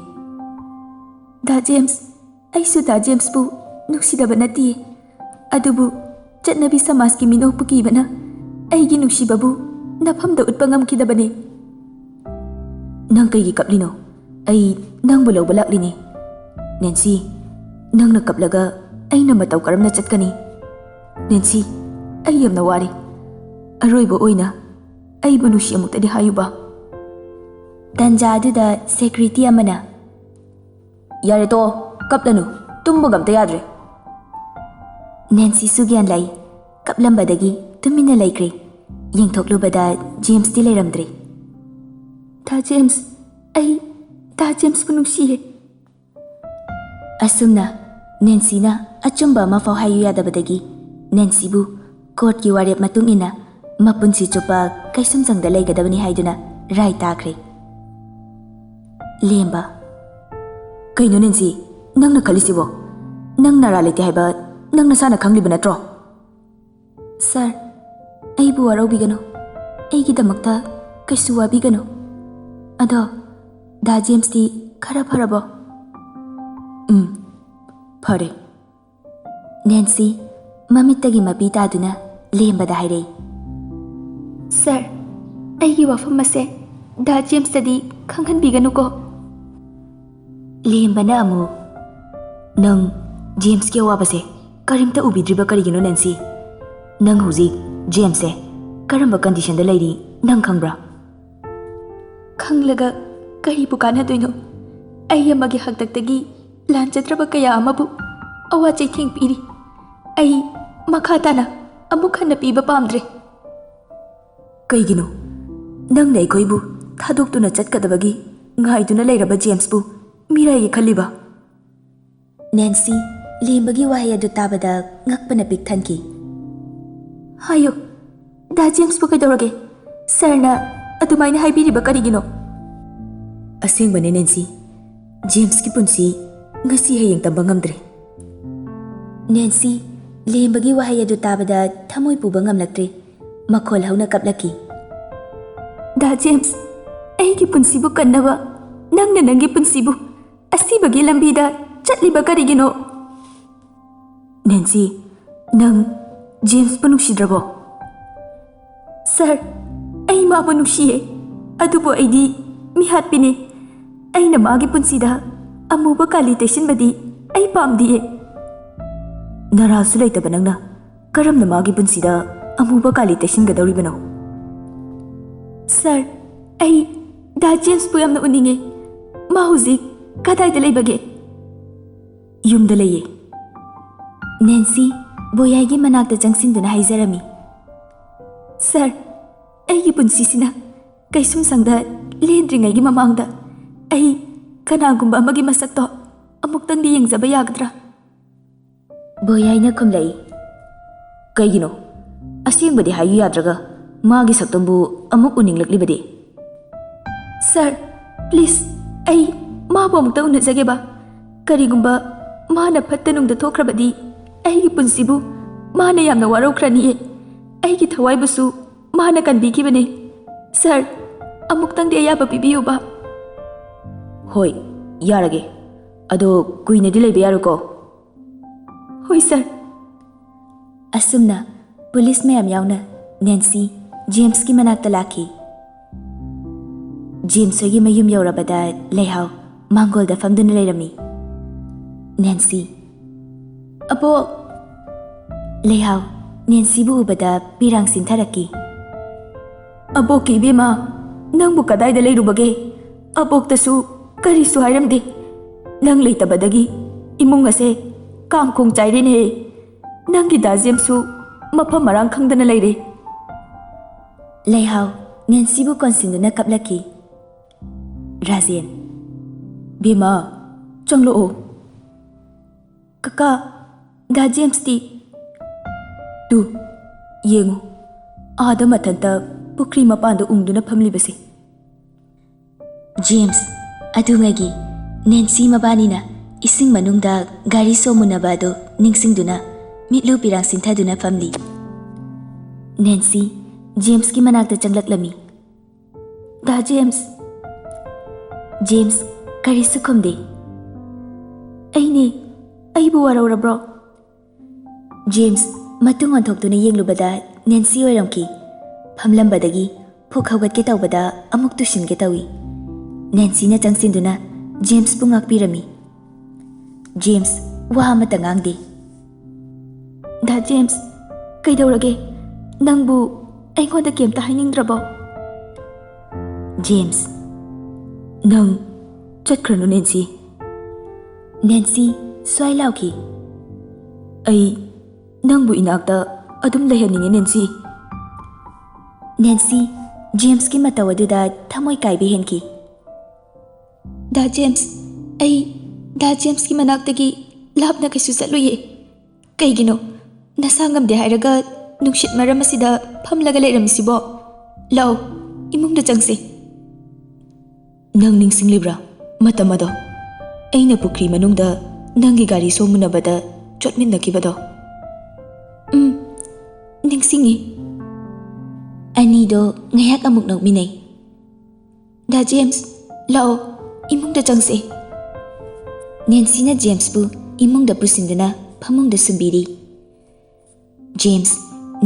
"ꯗꯥ ꯖꯦꯝꯁ, ꯑꯩꯁꯨ ꯗꯥ ꯖꯦꯝꯁꯄꯨ ꯅꯨꯡꯁꯤꯗꯕ ꯅꯠꯇꯤꯌꯦ꯫ ꯑꯗꯨꯕꯨ ꯆꯠꯅꯕꯤ ꯁꯃꯥꯖꯀꯤ ꯃꯤꯅꯣꯛꯄꯨ ꯀꯤꯕꯅ ꯑꯩꯒꯤ ꯅꯨꯡꯁꯤꯕꯕꯨ ꯅꯐꯝꯗ ꯎꯠꯄ ꯉꯝꯈꯤꯗꯕꯅꯤ꯫ "ꯅꯪ ꯀꯩꯒꯤ ꯀꯞꯂꯤꯅꯣ? ꯑꯩ ꯅꯪꯕꯨ ꯂꯧꯕ ꯂꯥꯛꯂꯤꯅꯦ꯫ ꯅꯦꯟꯁꯤ, ꯅꯪꯅ ꯀꯞꯂꯒ ꯑꯩꯅ ꯃꯇꯧ ꯀꯔꯝꯅ ꯆꯠꯀꯅꯤ? ꯅꯦꯟꯁꯤ, ꯑꯩ ꯌꯥꯝꯅ ꯋꯥꯔꯦ꯫ ꯑꯔꯣꯏꯕ ꯑꯣꯏꯅ ꯑꯩꯕꯨ ꯅꯨꯡꯁꯤ ꯑꯃꯨꯛꯇꯗꯤ ꯍꯥꯏꯌꯨꯕ꯫" ꯇꯥꯟꯖꯥ ꯑꯗꯨꯗ ꯁꯦꯀ꯭ꯌꯨꯔꯤꯇꯤ ꯑꯃꯅ, "ꯌꯥꯔꯦ, ꯇꯣꯛꯑꯣ, ꯀꯞꯂꯅꯨ, ꯇꯨꯝꯕꯒ ꯑꯝꯇ ꯌꯥꯗ꯭ꯔꯦ꯫" ꯅꯦꯟꯁꯤꯁꯨ ꯒ꯭ꯌꯥꯟ ꯂꯥꯛꯏ꯫ ꯀꯞꯂꯝꯕꯗꯒꯤ ꯇꯨꯃꯤꯟꯅ ꯂꯩꯈ꯭ꯔꯦ꯫ ꯌꯦꯡꯊꯣꯛꯂꯨꯕꯗ ꯖꯦꯝꯁꯇꯤ ꯂꯩꯔꯝꯗ꯭ꯔꯦ꯫ "ꯗꯥ ꯖꯦꯝꯁ, ꯑꯩ ꯗꯥ ꯖꯦꯝꯁꯄꯨ ꯅꯨꯡꯁꯤꯌꯦ꯫" ꯑꯁꯨꯝꯅ ꯅꯦꯟꯁꯤꯅ ꯑꯆꯨꯝꯕ ꯑꯃꯐꯥꯎ ꯍꯥꯏꯌꯨ ꯌꯥꯗꯕꯗꯒꯤ ꯅꯦꯟꯁꯤꯕꯨ ꯀꯣꯔꯠꯀꯤ ꯋꯥꯔꯦꯞ ꯃꯇꯨꯡ ꯏꯟꯅ ꯃꯄꯨꯟꯁꯤ ꯆꯨꯞꯄ ꯀꯩꯁꯨꯝꯁꯪꯗ ꯂꯩꯒꯗꯕꯅꯤ ꯍꯥꯏꯗꯨꯅ ꯔꯥꯏ ꯇꯥꯈ꯭ꯔꯦ꯫ ꯂꯦꯝꯕ, "ꯀꯩꯅꯣ ꯅꯦꯟꯁꯤ, ꯅꯪꯅ ꯈꯜꯂꯤꯁꯤꯕꯣ? ꯅꯪ ꯅꯔꯥ ꯂꯩꯇꯦ ꯍꯥꯏꯕ ꯅꯪ ꯅꯁꯥꯅ ꯈꯪꯂꯤꯕ ꯅꯠꯇ꯭ꯔꯣ?" "ꯁꯥꯔ, ꯑꯩꯕꯨ ꯋꯥꯔꯧꯕꯤꯒꯅꯨ꯫ ꯑꯩꯒꯤꯗꯃꯛꯇ ꯀꯩꯁꯨ ꯋꯥꯕꯤꯒꯅꯨ꯫ ꯑꯗꯣ, ꯗꯥ ꯖꯦꯝꯁꯇꯤ ꯈꯔ ꯐꯔꯕꯣ?" "ꯎꯝ, ꯐꯔꯦ꯫" ꯅꯦꯟꯁꯤ ꯃꯃꯤꯠꯇꯒꯤ ꯃꯄꯤ ꯇꯥꯗꯨꯅ ꯂꯦꯝꯕꯗ ꯍꯥꯏꯔꯛꯏ꯫ "ꯁꯥꯔ, ꯑꯩꯒꯤ ꯋꯥꯐꯝ ꯑꯁꯦ ꯗꯥ ꯖꯦꯝꯁꯇꯗꯤ ꯈꯪꯍꯟꯕꯤꯒꯅꯨꯀꯣ꯫" ꯂꯦꯝꯕꯅ ꯑꯃꯨꯛ, "ꯅꯪ ꯖꯦꯝꯁꯀꯤ ꯑꯋꯥꯕꯁꯦ ꯀꯔꯤꯝꯇ ꯎꯕꯤꯗ꯭ꯔꯤꯕ ꯀꯔꯤꯒꯤꯅꯣ, ꯅꯦꯟꯁꯤ? ꯅꯪ ꯍꯧꯖꯤꯛ ꯖꯦꯝꯁꯁꯦ ꯀꯔꯝꯕ ꯀꯟꯗꯤꯁꯟꯗ ꯂꯩꯔꯤ ꯅꯪ ꯈꯪꯕ꯭ꯔꯥ?" "ꯈꯪꯂꯒ ꯀꯔꯤꯕꯨ ꯀꯥꯟꯅꯗꯣꯏꯅꯣ? ꯑꯩ ꯑꯃꯒꯤ ꯍꯥꯛꯇꯛꯇꯒꯤ ꯂꯥꯟꯖꯗ꯭ꯔꯕ ꯀꯌꯥ ꯑꯃꯕꯨ ꯑꯋꯥ ꯆꯩꯊꯦꯡ ꯄꯤꯔꯤ꯫ ꯑꯩ ꯃꯈꯥ ꯇꯥꯅ ꯑꯃꯨꯛ ꯍꯟꯅ ꯄꯤꯕ ꯄꯥꯝꯗ꯭ꯔꯦ꯫" "ꯀꯩꯒꯤꯅꯣ? ꯅꯪꯅ ꯑꯩꯈꯣꯏꯕꯨ ꯊꯥꯗꯣꯛꯇꯨꯅ ꯆꯠꯀꯗꯕꯒꯤ ꯉꯥꯏꯗꯨꯅ ꯂꯩꯔꯕ ꯖꯦꯝꯁꯄꯨ ꯃꯤꯔꯥꯏꯒꯦ ꯈꯜꯂꯤꯕ?" ꯅꯦꯟꯁꯤ ꯂꯦꯝꯕꯒꯤ ꯋꯥꯍꯩ ꯑꯗꯨ ꯇꯥꯕꯗ ꯉꯛꯄꯅ ꯄꯤꯛ ꯊꯟꯈꯤ꯫ "ꯍꯥꯏꯌꯨ, ꯗꯥ ꯖꯦꯝꯁꯄꯨ ꯀꯩꯗꯧꯔꯒꯦ? ꯁꯥꯔꯅ ꯑꯗꯨꯃꯥꯏꯅ ꯍꯥꯏꯕꯤꯔꯤꯕ ꯀꯔꯤꯒꯤꯅꯣ?" "ꯑꯁꯦꯡꯕꯅꯦ ꯅꯦꯟꯁꯤ, ꯖꯦꯝꯁꯀꯤ ꯄꯨꯟꯁꯤ ꯉꯁꯤ ꯍꯌꯦꯡ ꯇꯝꯕ ꯉꯝꯗ꯭ꯔꯦ꯫" ꯅꯦꯟꯁꯤ ꯂꯦꯝꯕꯒꯤ ꯋꯥꯍꯩ ꯑꯗꯨ ꯇꯥꯕꯗ ꯊꯃꯣꯏ ꯄꯨꯕ ꯉꯝꯂꯛꯇ꯭ꯔꯦ꯫ ꯃꯈꯣꯜ ꯍꯧꯅ ꯀꯞꯂꯛꯈꯤ꯫ "ꯗꯥ ꯖꯦꯝꯁ, ꯑꯩꯒꯤ ꯄꯨꯟꯁꯤꯕꯨ ꯀꯟꯅꯕ ꯅꯪꯅ ꯅꯪꯒꯤ ꯄꯨꯟꯁꯤꯕꯨ ꯑꯁꯤꯕꯒꯤ ꯂꯝꯕꯤꯗ ꯆꯠꯂꯤꯕ ꯀꯔꯤꯒꯤꯅꯣ?" "ꯅꯦꯟꯁꯤ, ꯅꯪ ꯖꯦꯝꯁꯄꯨ ꯅꯨꯡꯁꯤꯗ꯭ꯔꯕꯣ?" "ꯁꯥꯔ, ꯃꯥꯕꯨ ꯅꯨꯡꯁꯤꯌꯦ, ꯑꯗꯨꯕꯨ ꯑꯩꯗꯤ ꯃꯤꯍꯥꯠꯄꯤꯅꯦ꯫ ꯑꯩꯅ ꯃꯥꯒꯤ ꯄꯨꯟꯁꯤꯗ ꯑꯃꯨꯕ ꯀꯥꯂꯤ ꯇꯩꯁꯤꯟꯕꯗꯤ ꯑꯩ ꯄꯥꯝꯗꯤꯌꯦ꯫ ꯅꯔꯥꯜꯁꯨ ꯂꯩꯇꯕ ꯅꯪꯅ ꯀꯔꯝꯅ ꯃꯥꯒꯤ ꯄꯨꯟꯁꯤꯗ ꯑꯃꯨꯕ ꯀꯥꯂꯤ ꯇꯩꯁꯤꯟꯒꯗꯧꯔꯤꯕꯅꯣ? ꯁꯥꯔ, ꯑꯩ ꯗꯥ ꯖꯦꯝꯁꯄꯨ ꯌꯥꯝꯅ ꯎꯅꯤꯡꯉꯦ꯫ ꯃꯥ ꯍꯧꯖꯤꯛ ꯀꯗꯥꯏꯗ ꯂꯩꯕꯒꯦ? ꯌꯨꯝꯗ ꯂꯩꯌꯦ꯫ ꯅꯦꯟꯁꯤ ꯕꯣꯌꯥꯏꯒꯤ ꯃꯅꯥꯛꯇ ꯆꯪꯁꯤꯟꯗꯨꯅ ꯍꯥꯏꯖꯔꯝꯃꯤ꯫ ꯁꯥꯔ, ꯑꯩꯒꯤ ꯄꯨꯟꯁꯤꯁꯤꯅ ꯀꯩꯁꯨꯝꯁꯪꯗ ꯂꯦꯟꯗ꯭ꯔꯤꯉꯩꯒꯤ ꯃꯃꯥꯡꯗ ꯑꯩ ꯀꯅꯥꯒꯨꯝꯕ ꯑꯃꯒꯤ ꯃꯁꯛꯇꯣ ꯑꯃꯨꯛꯇꯪꯗꯤ ꯌꯦꯡꯖꯕ ꯌꯥꯒꯗ꯭ꯔꯥ? ꯕꯣꯌꯥꯏꯅ ꯈꯨꯝꯂꯛꯏ꯫ ꯀꯩꯒꯤꯅꯣ? ꯑꯁꯦꯡꯕꯗꯤ ꯍꯥꯏꯌꯨ ꯌꯥꯗ꯭ꯔꯒ ꯃꯥꯒꯤ ꯁꯛꯇꯝꯕꯨ ꯑꯃꯨꯛ ꯎꯅꯤꯡꯂꯛꯂꯤꯕꯗꯤ? ꯁꯥꯔ, ꯄ꯭ꯂꯤꯖ, ꯑꯩ ꯃꯥꯕꯨ ꯑꯃꯨꯛꯇ ꯎꯅꯖꯒꯦꯕ꯫ ꯀꯔꯤꯒꯨꯝꯕ ꯃꯥꯅ ꯐꯠꯇ ꯅꯨꯡꯗ ꯊꯣꯛꯈ꯭ꯔꯕꯗꯤ ꯑꯩꯒꯤ ꯄꯨꯟꯁꯤꯕꯨ ꯃꯥꯅ ꯌꯥꯝꯅ ꯋꯥꯔꯧꯈ꯭ꯔꯅꯤꯌꯦ꯫ ꯑꯩꯒꯤ ꯊꯋꯥꯏꯕꯨꯁꯨ ꯃꯥꯅ ꯀꯟꯕꯤꯈꯤꯕꯅꯦ꯫ ꯁꯥꯔ, ꯑꯃꯨꯛꯇꯪꯗꯤ ꯑꯌꯥꯕ ꯄꯤꯕꯤꯌꯨꯕ꯫ ꯍꯣꯏ, ꯌꯥꯔꯒꯦ꯫ ꯑꯗꯣ ꯀꯨꯏꯅꯗꯤ ꯂꯩꯕ ꯌꯥꯔꯣꯏꯀꯣ? ꯍꯣꯏ, ꯁꯥꯔ꯫ ꯑꯁꯨꯝꯅ ꯄꯨꯂꯤꯁ ꯃꯌꯥꯝ ꯌꯥꯎꯅ ꯅꯦꯟꯁꯤ ꯖꯦꯝꯁꯀꯤ ꯃꯅꯥꯛꯇ ꯂꯥꯛꯈꯤ꯫ ꯖꯦꯝꯁ ꯍꯣꯏꯒꯤ ꯃꯌꯨꯝ ꯌꯧꯔꯕꯗ ꯂꯩꯍꯥꯎ ꯃꯥꯡꯒꯣꯜꯗ ꯐꯝꯗꯨꯅ ꯂꯩꯔꯝꯃꯤ꯫ ꯅꯦꯟꯁꯤ, "ꯑꯕꯣꯛ!" ꯂꯩꯍꯥꯎ ꯅꯦꯟꯁꯤꯕꯨ ꯎꯕꯗ ꯄꯤꯔꯥꯡ ꯁꯤꯟꯊꯔꯛꯈꯤ꯫ "ꯑꯕꯣꯛꯀꯤ ꯏꯕꯦꯝꯃ, ꯅꯪꯕꯨ ꯀꯗꯥꯏꯗ ꯂꯩꯔꯨꯕꯒꯦ? ꯑꯕꯣꯛꯇꯁꯨ ꯀꯔꯤꯁꯨ ꯍꯥꯏꯔꯝꯗꯦ꯫ ꯅꯪ ꯂꯩꯇꯕꯗꯒꯤ ꯏꯃꯨꯡ ꯑꯁꯦ ꯀꯥꯡꯈꯣꯡ ꯆꯥꯏꯔꯦꯅꯦ꯫ ꯅꯪꯒꯤ ꯗꯥ ꯖꯦꯝꯁꯁꯨ ꯃꯐꯝ ꯃꯔꯥꯡ ꯈꯪꯗꯅ ꯂꯩꯔꯦ꯫" ꯂꯩꯍꯥꯎ ꯅꯦꯟꯁꯤꯕꯨ ꯀꯣꯟꯁꯤꯟꯗꯨꯅ ꯀꯞꯂꯛꯈꯤ꯫ ꯔꯥꯖꯦꯟ, "ꯕꯦꯝꯃ, ꯆꯪꯂꯛꯑꯣ꯫" "ꯀꯀꯥ, ꯗꯥ ꯖꯦꯝꯁꯇꯤ?" "ꯇꯨ, ꯌꯦꯡꯉꯨ, ꯑꯥꯗ ꯃꯊꯟꯇ ꯄꯨꯈ꯭ꯔꯤ ꯃꯄꯥꯟꯗ ꯎꯪꯗꯨꯅ ꯐꯝꯂꯤꯕꯁꯦ꯫" ꯖꯦꯝꯁ, ꯑꯗꯨꯉꯩꯒꯤ ꯅꯦꯟꯁꯤ ꯃꯕꯥꯅꯤꯅ ꯏꯁꯤꯡ ꯃꯅꯨꯡꯗ ꯒꯥꯔꯤ ꯁꯣꯝꯃꯨꯅꯕ ꯑꯗꯨ ꯅꯤꯡꯁꯤꯡꯗꯨꯅ ꯃꯤꯠꯂꯨ ꯄꯤꯔꯥꯡ ꯁꯤꯟꯊꯗꯨꯅ ꯐꯝꯂꯤ꯫ ꯅꯦꯟꯁꯤ ꯖꯦꯝꯁꯀꯤ ꯃꯅꯥꯛꯇ ꯆꯪꯂꯛꯂꯝꯃꯤ꯫ "ꯗꯥ ꯖꯦꯝꯁ꯫" ꯖꯦꯝꯁ ꯀꯔꯤꯁꯨ ꯈꯨꯝꯗꯦ꯫ "ꯑꯩꯅꯦ, ꯑꯩꯕꯨ ꯋꯥꯔꯧꯔꯕ꯭ꯔꯣ?" ꯖꯦꯝꯁ ꯃꯇꯨꯡ ꯑꯣꯟꯊꯣꯛꯇꯨꯅ ꯌꯦꯡꯂꯨꯕꯗ ꯅꯦꯟꯁꯤ ꯑꯣꯏꯔꯝꯈꯤ꯫ ꯐꯝꯂꯝꯕꯗꯒꯤ ꯐꯨꯛ ꯍꯧꯒꯠꯀꯦ ꯇꯧꯕꯗ ꯑꯃꯨꯛ ꯇꯨꯁꯤꯟꯒꯦ ꯇꯧꯏ꯫ ꯅꯦꯟꯁꯤꯅ ꯆꯪꯁꯤꯟꯗꯨꯅ ꯖꯦꯝꯁꯄꯨ ꯉꯥꯛꯄꯤꯔꯝꯃꯤ꯫ ꯖꯦꯝꯁ ꯋꯥ ꯑꯃꯠꯇ ꯉꯥꯡꯗꯦ꯫ "ꯗꯥ ꯖꯦꯝꯁ, ꯀꯩꯗꯧꯔꯒꯦ? ꯅꯪꯕꯨ ꯑꯩꯉꯣꯟꯗ ꯀꯩꯝꯇ ꯍꯥꯏꯅꯤꯡꯗ꯭ꯔꯕꯣ?" "ꯖꯦꯝꯁ, ꯅꯪ ꯆꯠꯈ꯭ꯔꯅꯨ, ꯅꯦꯟꯁꯤ꯫" ꯅꯦꯟꯁꯤ ꯁ꯭ꯋꯥꯏ ꯂꯥꯎꯈꯤ꯫ "ꯑꯩ ꯅꯪꯕꯨ ꯏꯅꯥꯛꯇ ꯑꯗꯨꯝ ꯂꯩꯍꯟꯅꯤꯡꯉꯤ, ꯅꯦꯟꯁꯤ꯫" ꯅꯦꯟꯁꯤ ꯖꯦꯝꯁꯀꯤ ꯃꯇꯧ ꯑꯗꯨꯗ ꯊꯃꯣꯏ ꯀꯥꯏꯕ ꯍꯦꯟꯈꯤ꯫ "ꯗꯥ ꯖꯦꯝꯁ, ꯑꯩ ꯗꯥ ꯖꯦꯝꯁꯀꯤ ꯃꯅꯥꯛꯇꯒꯤ ꯂꯥꯞꯅ ꯀꯩꯁꯨ ꯆꯠꯂꯨꯌꯦ꯫ ꯀꯩꯒꯤꯅꯣ? ꯅꯁꯥ ꯉꯝꯗꯦ ꯍꯥꯏꯔꯒ ꯅꯨꯡꯁꯤꯠ ꯃꯔꯝ ꯑꯁꯤꯗ ꯐꯝꯂꯒ ꯂꯩꯔꯝꯃꯤꯁꯤꯕꯣ? ꯂꯥꯛꯑꯣ, ꯏꯃꯨꯡꯗ ꯆꯪꯁꯦ꯫" "ꯅꯪ ꯅꯤꯡꯁꯤꯡꯂꯤꯕ꯭ꯔꯥ ꯃꯇꯝ ꯑꯗꯣ? ꯑꯩꯅ ꯄꯨꯈ꯭ꯔꯤ ꯃꯅꯨꯡꯗ ꯅꯪꯒꯤ ꯒꯥꯔꯤ ꯁꯣꯝ ꯎꯅꯕꯗ ꯆꯣꯠꯃꯤꯟꯅꯈꯤꯕꯗꯣ?" "ꯎꯝ, ꯅꯤꯡꯁꯤꯡꯉꯤ꯫" ꯑꯅꯤꯗꯣ ꯉꯥꯏꯍꯥꯛ ꯑꯃꯨꯛ ꯅꯣꯛꯃꯤꯟꯅꯩ꯫ "ꯗꯥ ꯖꯦꯝꯁ, ꯂꯥꯛꯑꯣ, ꯏꯃꯨꯡꯗ ꯆꯪꯁꯦ꯫" ꯅꯦꯟꯁꯤꯅ ꯖꯦꯝꯁꯄꯨ ꯏꯃꯨꯡꯗ ꯄꯨꯁꯤꯟꯗꯨꯅ ꯐꯃꯨꯡꯗ ꯁꯨꯝꯕꯤꯔꯤ꯫ ꯖꯦꯝꯁ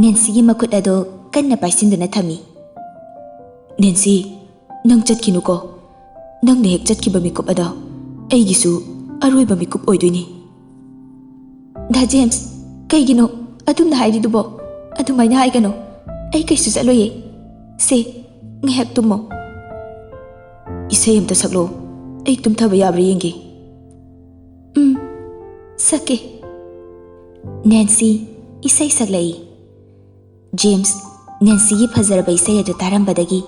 ꯅꯦꯟꯁꯤꯒꯤ ꯃꯈꯨꯠ ꯑꯗꯣ ꯀꯟꯅ ꯄꯥꯏꯁꯤꯟꯗꯨꯅ ꯊꯝꯃꯤ꯫ "ꯅꯦꯟꯁꯤ, ꯅꯪ ꯆꯠꯈꯤꯅꯨꯀꯣ꯫ ꯅꯪꯅ ꯍꯦꯛ ꯆꯠꯈꯤꯕ ꯃꯤꯀꯨꯞ ꯑꯗꯣ ꯑꯩꯒꯤꯁꯨ ꯑꯔꯣꯏꯕ ꯃꯤꯀꯨꯞ ꯑꯣꯏꯗꯣꯏꯅꯤ꯫" "ꯗꯥ ꯖꯦꯝꯁ, ꯀꯩꯒꯤꯅꯣ ꯑꯗꯨꯝꯅ ꯍꯥꯏꯔꯤꯗꯨꯕꯣ? ꯑꯗꯨꯃꯥꯏꯅ ꯍꯥꯏꯒꯅꯣ꯫ ꯑꯩ ꯀꯩꯁꯨ ꯆꯠꯂꯣꯏꯌꯦ꯫ ꯁꯦ, ꯉꯥꯏꯍꯥꯛ ꯇꯨꯝꯃꯣ꯫" "ꯏꯁꯩ ꯑꯝꯇ ꯁꯛꯂꯣ, ꯑꯩ ꯇꯨꯝꯊꯕ ꯌꯥꯕ꯭ꯔꯥ ꯌꯦꯡꯒꯦ꯫" "ꯎꯝ, ꯁꯛꯀꯦ꯫" ꯅꯦꯟꯁꯤ ꯏꯁꯩ ꯁꯛꯂꯛꯏ꯫ ꯖꯦꯝꯁ ꯅꯦꯟꯁꯤꯒꯤ ꯐꯖꯔꯕ ꯏꯁꯩ ꯑꯗꯨ ꯇꯥꯔꯝꯕꯗꯒꯤ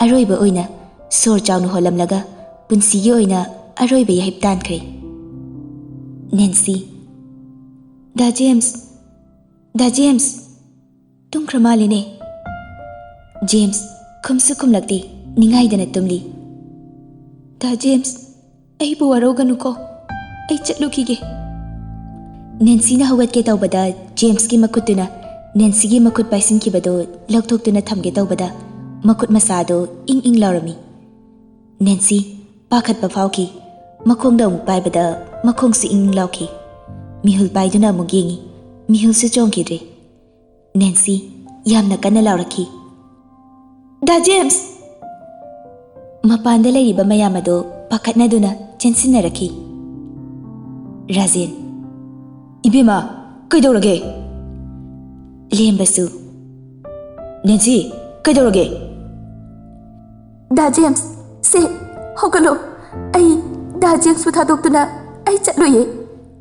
ꯑꯔꯣꯏꯕ ꯑꯣꯏꯅ ꯁꯣꯔ ꯆꯥꯎꯅ ꯍꯣꯜꯂꯝꯂꯒ ꯄꯨꯟꯁꯤꯒꯤ ꯑꯣꯏꯅ ꯑꯔꯣꯏꯕ ꯌꯥꯍꯤꯞ ꯇꯥꯟꯈ꯭ꯔꯦ꯫ ꯅꯦꯟꯁꯤ, "ꯗꯥ ꯖꯦꯝꯁ, ꯗꯥ ꯖꯦꯝꯁ, ꯇꯨꯝꯈ꯭ꯔ ꯃꯥꯜꯂꯦꯅꯦ꯫" ꯖꯦꯝꯁ ꯈꯨꯝꯁꯨ ꯈꯨꯝꯂꯛꯇꯦ, ꯅꯤꯡꯉꯥꯏꯗꯅ ꯇꯨꯝꯂꯤ꯫ "ꯗꯥ ꯖꯦꯝꯁ, ꯑꯩꯕꯨ ꯋꯥꯔꯧꯒꯅꯨꯀꯣ, ꯑꯩ ꯆꯠꯂꯨꯈꯤꯒꯦ꯫" ꯅꯦꯟꯁꯤꯅ ꯍꯧꯒꯠꯀꯦ ꯇꯧꯕꯗ ꯖꯦꯝꯁꯀꯤ ꯃꯈꯨꯠꯇꯨꯅ ꯅꯦꯟꯁꯤꯒꯤ ꯃꯈꯨꯠ ꯄꯥꯏꯁꯤꯟꯈꯤꯕꯗꯨ ꯂꯧꯊꯣꯛꯇꯨꯅ ꯊꯝꯒꯦ ꯇꯧꯕꯗ ꯃꯈꯨꯠ ꯃꯁꯥꯗꯨ ꯏꯪ ꯏꯪ ꯂꯥꯎꯔꯝꯃꯤ꯫ ꯅꯦꯟꯁꯤ ꯄꯥꯈꯠꯄ ꯐꯥꯎꯈꯤ꯫ ꯃꯈꯣꯡꯗ ꯑꯃꯨꯛ ꯄꯥꯏꯕꯗ ꯃꯈꯣꯡꯁꯨ ꯏꯪ ꯏꯪ ꯂꯥꯎꯈꯤ꯫ ꯃꯤꯍꯨꯜ ꯄꯥꯏꯗꯨꯅ ꯑꯃꯨꯛ ꯌꯦꯡꯉꯤ꯫ ꯃꯤꯍꯨꯜꯁꯨ ꯆꯣꯡꯈꯤꯗ꯭ꯔꯦ꯫ ꯅꯦꯟꯁꯤ ꯌꯥꯝꯅ ꯀꯟꯅ ꯂꯥꯎꯔꯛꯈꯤ꯫ ꯗꯥ ꯖꯦꯝꯁ! ꯃꯄꯥꯟꯗ ꯂꯩꯔꯤꯕ ꯃꯌꯥꯝ ꯑꯗꯨ ꯄꯥꯈꯠꯅꯗꯨꯅ ꯆꯦꯟꯁꯤꯟꯅꯔꯛꯈꯤ꯫ ꯔꯥꯖꯦꯟ, "ꯏꯕꯦꯝꯃ, ꯀꯩꯗꯧꯔꯒꯦ?" ꯂꯦꯝꯕꯁꯨ, "ꯅꯦꯟꯁꯤ, ꯀꯩꯗꯧꯔꯒꯦ?" "ꯗꯥ ꯖꯦꯝꯁ, ꯁꯦ, ꯍꯧꯒꯠꯂꯣ꯫ ꯑꯩ ꯗꯥ ꯖꯦꯝꯁꯄꯨ ꯊꯥꯗꯣꯛꯇꯨꯅ ꯑꯩ ꯆꯠꯂꯣꯏꯌꯦ꯫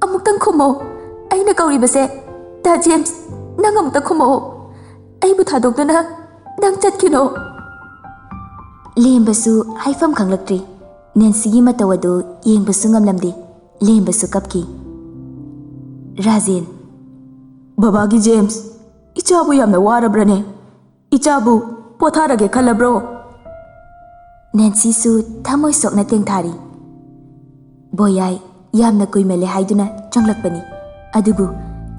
ꯑꯃꯨꯛꯇꯪ ꯈꯨꯝꯃꯣ꯫ ꯑꯩꯅ ꯀꯧꯔꯤꯕꯁꯦ, ꯗꯥ ꯖꯦꯝꯁ, ꯅꯪ ꯑꯃꯨꯛꯇ ꯈꯨꯝꯃꯛꯑꯣ꯫ ꯑꯩꯕꯨ ꯊꯥꯗꯣꯛꯇꯨꯅ ꯅꯪ ꯆꯠꯈꯤꯅꯣ꯫" ꯂꯦꯝꯕꯁꯨ ꯍꯥꯏꯐꯝ ꯈꯪꯂꯛꯇ꯭ꯔꯤ꯫ ꯅꯦꯟꯁꯤꯒꯤ ꯃꯇꯧ ꯑꯗꯨ ꯌꯦꯡꯕꯁꯨ ꯉꯝꯂꯝꯗꯦ꯫ ꯂꯦꯝꯕꯁꯨ ꯀꯞꯈꯤ꯫ ꯔꯥꯖꯦꯟ, "ꯕꯕꯥꯒꯤ ꯖꯦꯝꯁ, ꯏꯆꯥꯕꯨ ꯌꯥꯝꯅ ꯋꯥꯔꯕ꯭ꯔꯅꯦ? ꯏꯆꯥꯕꯨ ꯄꯣꯊꯥꯔꯒꯦ ꯈꯜꯂꯕ꯭ꯔꯣ?" ꯅꯦꯟꯁꯤꯁꯨ ꯊꯃꯣꯏ ꯁꯣꯛꯅ ꯇꯦꯡꯊꯥꯔꯤ꯫ ꯕꯣꯌꯥꯏ ꯌꯥꯝꯅ ꯀꯨꯏꯃꯜꯂꯦ ꯍꯥꯏꯗꯨꯅ ꯆꯪꯂꯛꯄꯅꯤ꯫ ꯑꯗꯨꯕꯨ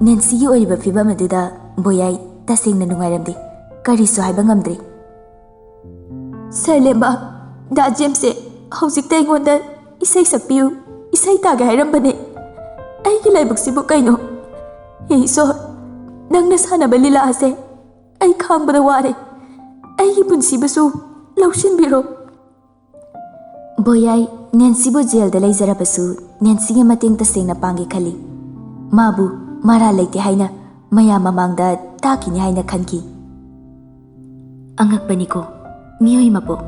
ꯅꯦꯟꯁꯤꯒꯤ ꯑꯣꯏꯔꯤꯕ ꯐꯤꯕꯝ ꯑꯗꯨꯗ ꯕꯣꯌꯥꯏ ꯇꯁꯦꯡꯅ ꯅꯨꯡꯉꯥꯏꯔꯝꯗꯦ꯫ ꯀꯔꯤꯁꯨ ꯍꯥꯏꯕ ꯉꯝꯗ꯭ꯔꯦ꯫ "ꯁꯥꯔ ꯂꯦꯝꯕ, ꯗꯥ ꯖꯦꯝꯁꯁꯦ ꯍꯧꯖꯤꯛꯇ ꯑꯩꯉꯣꯟꯗ ꯏꯁꯩ ꯁꯛꯄꯤꯌꯨ, ꯏꯁꯩ ꯇꯥꯒꯦ ꯍꯥꯏꯔꯝꯕꯅꯦ꯫ ꯑꯩꯒꯤ ꯂꯥꯏꯕꯛꯁꯤꯕꯨ ꯀꯩꯅꯣ? ꯍꯦ ꯏꯁꯣꯔ, ꯅꯪꯅ ꯁꯥꯟꯅꯕ ꯂꯤꯂꯥ ꯑꯁꯦ ꯑꯩ ꯈꯥꯡꯕꯗ ꯋꯥꯔꯦ꯫ ꯑꯩꯒꯤ ꯄꯨꯟꯁꯤꯕꯨꯁꯨ ꯂꯧꯁꯤꯟꯕꯤꯔꯣ꯫" ꯕꯣꯌꯥꯏ ꯅꯦꯟꯁꯤꯕꯨ ꯖꯦꯜꯗ ꯂꯩꯖꯔꯕꯁꯨ ꯅꯦꯟꯁꯤꯒꯤ ꯃꯇꯦꯡ ꯇꯁꯦꯡꯅ ꯄꯥꯡꯒꯦ ꯈꯜꯂꯤ꯫ ꯃꯥꯕꯨ ꯃꯔꯥꯜ ꯂꯩꯇꯦ ꯍꯥꯏꯅ ꯃꯌꯥꯝ ꯃꯃꯥꯡꯗ ꯇꯥꯛꯈꯤꯅꯤ ꯍꯥꯏꯅ ꯈꯟꯈꯤ꯫ ꯑꯉꯛꯄꯅꯤꯀꯣ, ꯃꯤꯑꯣꯏ ꯃꯄꯣꯛ꯫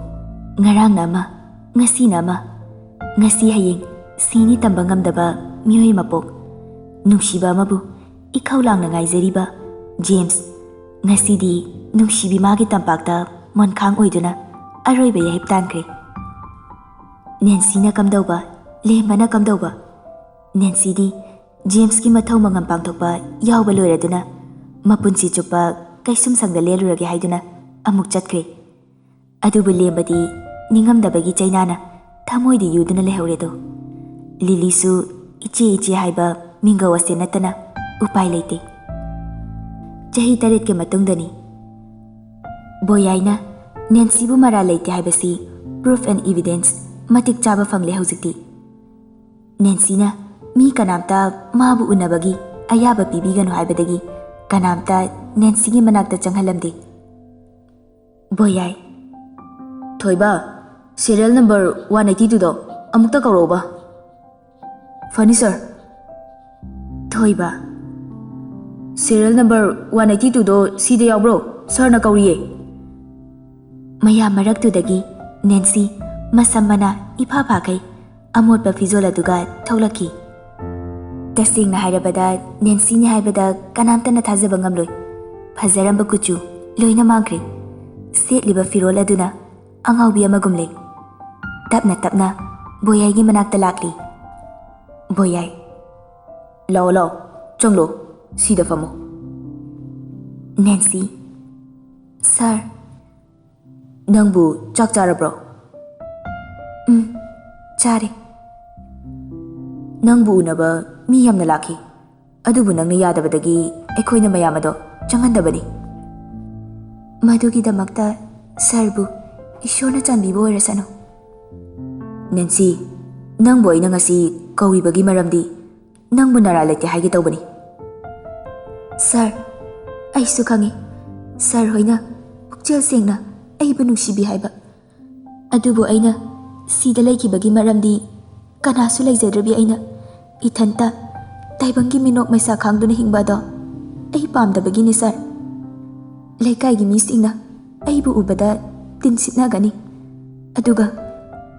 ꯉꯔꯥꯡꯅ ꯑꯃ, ꯉꯁꯤꯅ ꯑꯃ, ꯉꯁꯤ ꯍꯌꯦꯡ ꯁꯤꯅꯤ ꯇꯝꯕ ꯉꯝꯗꯕ ꯃꯤꯑꯣꯏ ꯃꯄꯣꯛ꯫ ꯅꯨꯡꯁꯤꯕ ꯑꯃꯕꯨ ꯏꯈꯧ ꯂꯥꯡꯅ ꯉꯥꯏꯖꯔꯤꯕ ꯖꯦꯝꯁ, ꯉꯁꯤꯗꯤ ꯅꯨꯡꯁꯤꯕꯤ ꯃꯥꯒꯤ ꯇꯝꯄꯥꯛꯇ ꯃꯣꯟꯈꯥꯡ ꯑꯣꯏꯗꯨꯅ ꯑꯔꯣꯏꯕ ꯌꯥꯍꯤꯞ ꯇꯥꯟꯈ꯭ꯔꯦ꯫ ꯅꯦꯟꯁꯤꯅ ꯀꯝꯗꯧꯕ, ꯂꯦꯝꯕꯅ ꯀꯝꯗꯧꯕ? ꯅꯦꯟꯁꯤꯗꯤ ꯖꯦꯝꯁꯀꯤ ꯃꯊꯧ ꯃꯉꯝ ꯄꯥꯡꯊꯣꯛꯄ ꯌꯥꯎꯕ ꯂꯣꯏꯔꯗꯨꯅ ꯃꯄꯨꯟꯁꯤ ꯆꯨꯞꯄ ꯀꯩꯁꯨꯝꯁꯪꯗ ꯂꯦꯜꯂꯨꯔꯒꯦ ꯍꯥꯏꯗꯨꯅ ꯑꯃꯨꯛ ꯆꯠꯈ꯭ꯔꯦ꯫ ꯑꯗꯨꯕꯨ ꯂꯦꯝꯕꯗꯤ ꯅꯤꯡꯉꯝꯗꯕꯒꯤ ꯆꯩꯅꯥꯅ ꯊꯃꯣꯏꯗ ꯌꯨꯗꯨꯅ ꯂꯩꯍꯧꯔꯦꯗꯣ꯫ ꯂꯤꯂꯤꯁꯨ ꯏꯆꯦ ꯏꯆꯦ ꯍꯥꯏꯕ ꯃꯤꯡꯒꯧ ꯑꯁꯦ ꯅꯠꯇꯅ ꯎꯄꯥꯏ ꯂꯩꯇꯦ꯫ ꯆꯍꯤ ꯇꯔꯦꯠꯀꯤ ꯃꯇꯨꯡꯗꯅꯤ꯫ ꯕꯣꯌꯥꯏꯅ ꯅꯦꯟꯁꯤꯕꯨ ꯃꯔꯥꯜ ꯂꯩꯇꯦ ꯍꯥꯏꯕꯁꯤ proof and evidence ꯃꯇꯤꯛ ꯆꯥꯕ ꯐꯪꯂꯦ ꯍꯧꯖꯤꯛꯇꯤ꯫ ꯅꯦꯟꯁꯤꯅ ꯃꯤ ꯀꯅꯥꯝꯇ ꯃꯥꯕꯨ ꯎꯅꯕꯒꯤ ꯑꯌꯥꯕ ꯄꯤꯕꯤꯒꯅꯨ ꯍꯥꯏꯕꯗꯒꯤ ꯀꯅꯥꯝꯇ ꯅꯦꯟꯁꯤꯒꯤ ꯃꯅꯥꯛꯇ ꯆꯪꯍꯜꯂꯝꯗꯦ꯫ ꯕꯣꯌꯥꯏ꯫ ꯊꯣꯏꯕ, serial number one eighty two ꯗꯣ ꯑꯃꯨꯛꯇ ꯀꯧꯔꯛꯎꯕ꯫ ꯐꯅꯤ, sir꯫ ꯊꯣꯏꯕ, serial number one eighty two ꯗꯣ ꯁꯤꯗ ꯌꯥꯎꯕ꯭ꯔꯣ? Sir ꯅ ꯀꯧꯔꯤꯌꯦ꯫ ꯃꯌꯥꯝ ꯃꯔꯛꯇꯨꯗꯒꯤ ꯅꯦꯟꯁꯤ ꯃꯁꯝ ꯃꯅꯥ ꯏꯐꯥ ꯐꯥꯈꯩ ꯑꯃꯣꯠꯄ ꯐꯤꯖꯣꯜ ꯑꯗꯨꯒ ꯊꯣꯛꯂꯛꯈꯤ꯫ ꯇꯁꯦꯡꯅ ꯍꯥꯏꯔꯕꯗ, ꯅꯦꯟꯁꯤꯅꯤ ꯍꯥꯏꯕꯗ ꯀꯅꯥꯝꯇꯅ ꯊꯥꯖꯕ ꯉꯝꯂꯣꯏ꯫ ꯐꯖꯔꯝꯕ ꯀꯨꯆꯨ ꯂꯣꯏꯅ ꯃꯥꯡꯈ꯭ꯔꯦ꯫ ꯁꯦꯠꯂꯤꯕ ꯐꯤꯔꯣꯜ ꯑꯗꯨꯅ ꯑꯉꯥꯎꯕꯤ ꯑꯃꯒꯨꯝ ꯂꯩ꯫ ꯇꯞꯅ ꯇꯞꯅ ꯕꯣꯌꯥꯏꯒꯤ ꯃꯅꯥꯛꯇ ꯂꯥꯛꯂꯤ꯫ ꯕꯣꯌꯥꯏ꯫ ꯂꯥꯛꯑꯣ, ꯂꯥꯛꯑꯣ, ꯆꯪꯂꯣ, ꯁꯤꯗ ꯐꯝꯃꯣ꯫ ꯅꯦꯟꯁꯤ꯫ Sir꯫ ꯅꯪꯕꯨ ꯆꯥꯛ ꯆꯥꯔꯕ꯭ꯔꯣ? ꯎꯝ, ꯆꯥꯔꯦ꯫ ꯅꯪꯕꯨ ꯎꯅꯕ ꯃꯤ ꯌꯥꯝꯅ ꯂꯥꯛꯈꯤ, ꯑꯗꯨꯕꯨ ꯅꯪꯅ ꯌꯥꯗꯕꯗꯒꯤ ꯑꯩꯈꯣꯏꯅ ꯃꯌꯥꯝ ꯑꯗꯣ ꯆꯪꯍꯟꯗꯕꯅꯤ꯫ ꯃꯗꯨꯒꯤꯗꯃꯛꯇ sir ꯕꯨ ꯏꯁꯣꯔꯅ ꯆꯥꯟꯕꯤꯕ ꯑꯣꯏꯔꯁꯅꯨ꯫ ꯅꯦꯟꯁꯤ, ꯅꯪꯕꯨ ꯑꯩꯅ ꯉꯁꯤ ꯀꯧꯔꯤꯕꯒꯤ ꯃꯔꯝꯗꯤ ꯅꯪꯕꯨ ꯅꯔꯥ ꯂꯩꯇꯦ ꯍꯥꯏꯒꯦ ꯇꯧꯕꯅꯤ꯫ Sir, ꯑꯩꯁꯨ ꯈꯪꯏ, sir ꯍꯣꯏꯅ ꯄꯨꯛꯆꯦꯜ ꯁꯦꯡꯅ ꯑꯩꯕꯨ ꯅꯨꯡꯁꯤꯕꯤ ꯍꯥꯏꯕ꯫ ꯑꯗꯨꯕꯨ ꯑꯩꯅ ꯁꯤꯗ ꯂꯩꯈꯤꯕꯒꯤ ꯃꯔꯝꯗꯤ ꯀꯅꯥꯁꯨ ꯂꯩꯖꯗ꯭ꯔꯕꯤ ꯑꯩꯅ ꯏꯊꯟꯇ ꯇꯥꯏꯕꯪꯒꯤ ꯃꯤꯅꯣꯛ ꯃꯩꯁꯥ ꯈꯥꯡꯗꯨꯅ ꯍꯤꯡꯕ ꯑꯗꯣ ꯑꯩ ꯄꯥꯝꯗꯕꯒꯤꯅꯤ, sir꯫ ꯂꯩꯀꯥꯏꯒꯤ ꯃꯤꯁꯤꯡꯅ ꯑꯩꯕꯨ ꯎꯕꯗ ꯇꯤꯟꯁꯤꯠꯅꯒꯅꯤ, ꯑꯗꯨꯒ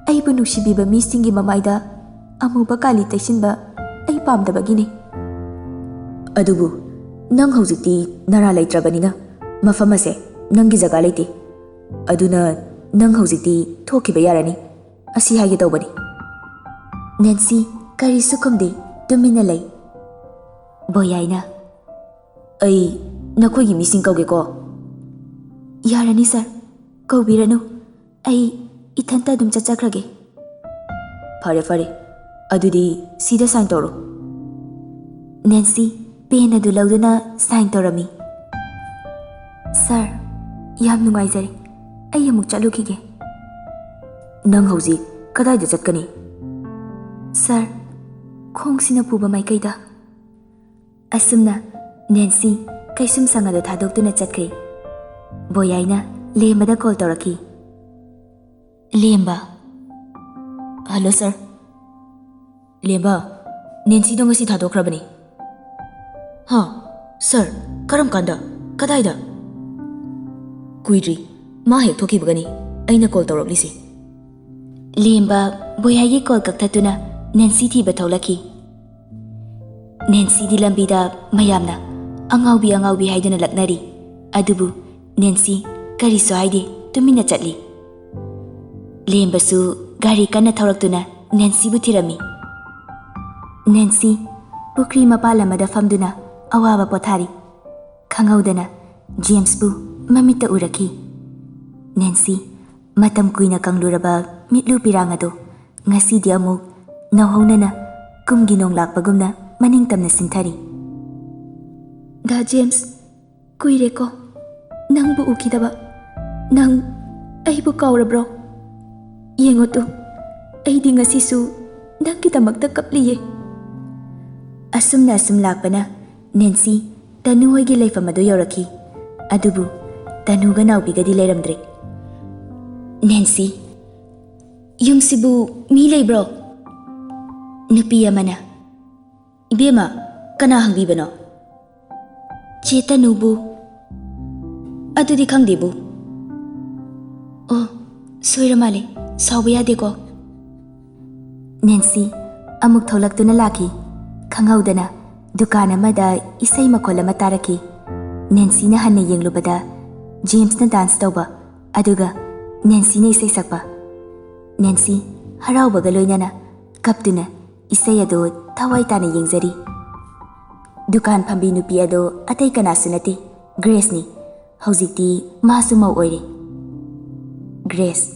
ꯑꯩꯕꯨ ꯅꯨꯡꯁꯤꯕꯤꯕ ꯃꯤꯁꯤꯡꯒꯤ ꯃꯃꯥꯏꯗ ꯑꯃꯨꯕ ꯀꯥꯂꯤ ꯇꯩꯁꯤꯟꯕ ꯑꯩ ꯄꯥꯝꯗꯕꯒꯤꯅꯤ꯫ ꯑꯗꯨꯕꯨ ꯅꯪ ꯍꯧꯖꯤꯛꯇꯤ ꯅꯔꯥ ꯂꯩꯇ꯭ꯔꯕꯅꯤꯅ ꯃꯐꯝ ꯑꯁꯦ ꯅꯪꯒꯤ ꯖꯒꯥ ꯂꯩꯇꯦ꯫ ꯑꯗꯨꯅ ꯅꯪ ꯍꯧꯖꯤꯛꯇꯤ ꯊꯣꯛꯈꯤꯕ ꯌꯥꯔꯅꯤ꯫ ꯑꯁꯤ ꯍꯥꯏꯒꯦ ꯇꯧꯕꯅꯤ꯫ ꯅꯦꯟꯁꯤ ꯀꯔꯤꯁꯨ ꯈꯨꯝꯗꯦ, ꯇꯨꯃꯤꯟꯅ ꯂꯩ꯫ ꯕꯣꯌꯥꯏꯅ, "ꯑꯩ ꯅꯈꯣꯏꯒꯤ ꯃꯤꯁꯤꯡ ꯀꯧꯒꯦꯀꯣ?" "ꯌꯥꯔꯅꯤ, sir꯫ ꯀꯧꯕꯤꯔꯅꯨ꯫ ꯑꯩ ꯏꯊꯟꯇ ꯑꯗꯨꯝ ꯆꯠꯆꯈ꯭ꯔꯒꯦ꯫" "ꯐꯔꯦ, ꯐꯔꯦ꯫ ꯑꯗꯨꯗꯤ ꯁꯤꯗ sign ꯇꯧꯔꯣ꯫" ꯅꯦꯟꯁꯤ pen ꯑꯗꯨ ꯂꯧꯗꯨꯅ sign ꯇꯧꯔꯝꯃꯤ꯫ "Sir, ꯌꯥꯝ ꯅꯨꯡꯉꯥꯏꯖꯔꯦ꯫ ꯑꯩ ꯑꯃꯨꯛ ꯆꯠꯂꯨꯈꯤꯒꯦ꯫" "ꯅꯪ ꯍꯧꯖꯤꯛ ꯀꯗꯥꯏꯗ ꯆꯠꯀꯅꯤ?" "Sir, ꯈꯣꯡꯁꯤꯅ ꯄꯨꯕ ꯃꯥꯏꯀꯩꯗ꯫" ꯑꯁꯨꯝꯅ ꯅꯦꯟꯁꯤ ꯀꯩꯁꯨꯝꯁꯪ ꯑꯗꯨ ꯊꯥꯗꯣꯛꯇꯨꯅ ꯆꯠꯈ꯭ꯔꯦ꯫ ꯕꯣꯌꯥꯏꯅ ꯂꯦꯝꯕꯗ ꯀꯣꯜ ꯇꯧꯔꯛꯈꯤ꯫ ꯂꯦꯝꯕ꯫ ꯍꯜꯂꯣ, ꯁꯥꯔ꯫ ꯂꯦꯝꯕ, ꯅꯦꯟꯁꯤꯗꯣ ꯉꯁꯤ ꯊꯥꯗꯣꯛꯈ꯭ꯔꯕꯅꯤ꯫ ꯍꯥ? ꯁꯥꯔ, ꯀꯔꯝ ꯀꯥꯟꯗ? ꯀꯗꯥꯏꯗ? ꯀꯨꯏꯗ꯭ꯔꯤ꯫ ꯃꯥ ꯍꯦꯛ ꯊꯣꯛꯈꯤꯕꯒꯅꯤ ꯑꯩꯅ ꯀꯣꯜ ꯇꯧꯔꯛꯂꯤꯁꯤ꯫ ꯂꯦꯝꯕ ꯕꯣꯌꯥꯏꯒꯤ ꯀꯣꯜ ꯀꯛꯊꯠꯇꯨꯅ ꯅꯦꯟꯁꯤ ꯊꯤꯕ ꯊꯣꯛꯂꯛꯈꯤ꯫ ꯅꯦꯟꯁꯤꯗꯤ ꯂꯝꯕꯤꯗ ꯃꯌꯥꯝꯅ "ꯑꯉꯥꯎꯕꯤ, ꯑꯉꯥꯎꯕꯤ" ꯍꯥꯏꯗꯨꯅ ꯂꯛꯅꯔꯤ꯫ ꯑꯗꯨꯕꯨ ꯅꯦꯟꯁꯤ ꯀꯔꯤꯁꯨ ꯍꯥꯏꯗꯦ, ꯇꯨꯃꯤꯟꯅ ꯆꯠꯂꯤ꯫ ꯂꯦꯝꯕꯁꯨ ꯒꯥꯔꯤ ꯀꯟꯅ ꯊꯧꯔꯛꯇꯨꯅ ꯅꯦꯟꯁꯤꯕꯨ ꯊꯤꯔꯝꯃꯤ꯫ ꯅꯦꯟꯁꯤ ꯄꯨꯈ꯭ꯔꯤ ꯃꯄꯥꯜ ꯑꯃꯗ ꯐꯝꯗꯨꯅ ꯑꯋꯥꯕ ꯄꯣꯊꯥꯔꯤ꯫ ꯈꯪꯍꯧꯗꯅ ꯖꯦꯝꯁꯄꯨ ꯃꯃꯤꯠꯇ ꯎꯔꯛꯈꯤ꯫ ꯅꯦꯟꯁꯤ ꯃꯇꯝ ꯀꯨꯏꯅ ꯀꯪꯂꯨꯔꯕ ꯃꯤꯠꯂꯨ ꯄꯤꯔꯥꯡ ꯑꯗꯨ ꯉꯁꯤꯗꯤ ꯑꯃꯨꯛ ꯅꯧꯍꯧꯅꯅ ꯀꯨꯝꯒꯤ ꯅꯣꯡ ꯂꯥꯛꯄꯒꯨꯝꯅ ꯃꯅꯤꯡ ꯇꯝꯅ ꯁꯤꯟꯊꯔꯤ꯫ "ꯗꯥ ꯖꯦꯝꯁ, ꯀꯨꯏꯔꯦꯀꯣ ꯅꯪꯕꯨ ꯎꯈꯤꯗꯕ꯫ ꯅꯪ ꯑꯩꯕꯨ ꯀꯥꯎꯔꯕ꯭ꯔꯣ? ꯌꯦꯡꯉꯣ ꯇꯨ, ꯑꯩꯗꯤ ꯉꯁꯤꯁꯨ ꯅꯪꯒꯤꯗꯃꯛꯇ ꯀꯞꯂꯤꯌꯦ꯫" ꯑꯁꯨꯝꯅ ꯑꯁꯨꯝ ꯂꯥꯛꯄꯅ ꯅꯦꯟꯁꯤ ꯇꯅꯨ ꯍꯣꯏꯒꯤ ꯂꯩꯐꯝ ꯑꯗꯨ ꯌꯧꯔꯛꯈꯤ꯫ ꯑꯗꯨꯕꯨ ꯇꯅꯨꯒ ꯅꯥꯎꯕꯤꯒꯗꯤ ꯂꯩꯔꯝꯗ꯭ꯔꯦ꯫ "ꯅꯦꯟꯁꯤ, ꯌꯨꯝꯁꯤꯕꯨ ꯃꯤ ꯂꯩꯕ꯭ꯔꯣ?" ꯅꯨꯄꯤ ꯑꯃꯅ, "ꯏꯕꯦꯝꯃ, ꯀꯅꯥ ꯍꯪꯕꯤꯕꯅꯣ?" "ꯆꯦ ꯇꯅꯨꯕꯨ꯫" "ꯑꯗꯨꯗꯤ ꯈꯪꯗꯦꯕꯨ꯫" "ꯑꯣ, ꯁꯣꯏꯔ ꯃꯥꯜꯂꯦ꯫ ꯁꯥꯎꯕ ꯌꯥꯗꯦꯀꯣ꯫" ꯅꯦꯟꯁꯤ ꯑꯃꯨꯛ ꯊꯣꯛꯂꯛꯇꯨꯅ ꯂꯥꯛꯈꯤ꯫ ꯈꯪꯍꯧꯗꯅ ꯗꯨꯀꯥꯟ ꯑꯃꯗ ꯏꯁꯩ ꯃꯈꯣꯜ ꯑꯃ ꯇꯥꯔꯛꯈꯤ꯫ ꯅꯦꯟꯁꯤꯅ ꯍꯟꯅ ꯌꯦꯡꯂꯨꯕꯗ ꯖꯦꯝꯁꯅ ꯗꯥꯟꯁ ꯇꯧꯕ, ꯑꯗꯨꯒ ꯅꯦꯟꯁꯤꯅ ꯏꯁꯩ ꯁꯛꯄ꯫ ꯅꯦꯟꯁꯤ ꯍꯔꯥꯎꯕꯒ ꯂꯣꯏꯅꯅ ꯀꯞꯇꯨꯅ ꯏꯁꯩ ꯑꯗꯨ ꯊꯋꯥꯏ ꯇꯥꯅ ꯌꯦꯡꯖꯔꯤ꯫ ꯗꯨꯀꯥꯟ ꯐꯝꯕꯤ ꯅꯨꯄꯤ ꯑꯗꯨ ꯑꯇꯩ ꯀꯅꯥꯁꯨ ꯅꯠꯇꯦ, ꯒ꯭ꯔꯦꯁꯅꯤ꯫ ꯍꯧꯖꯤꯛꯇꯤ ꯃꯥꯁꯨ ꯃꯧ ꯑꯣꯏꯔꯦ꯫ ꯒ꯭ꯔꯦꯁ,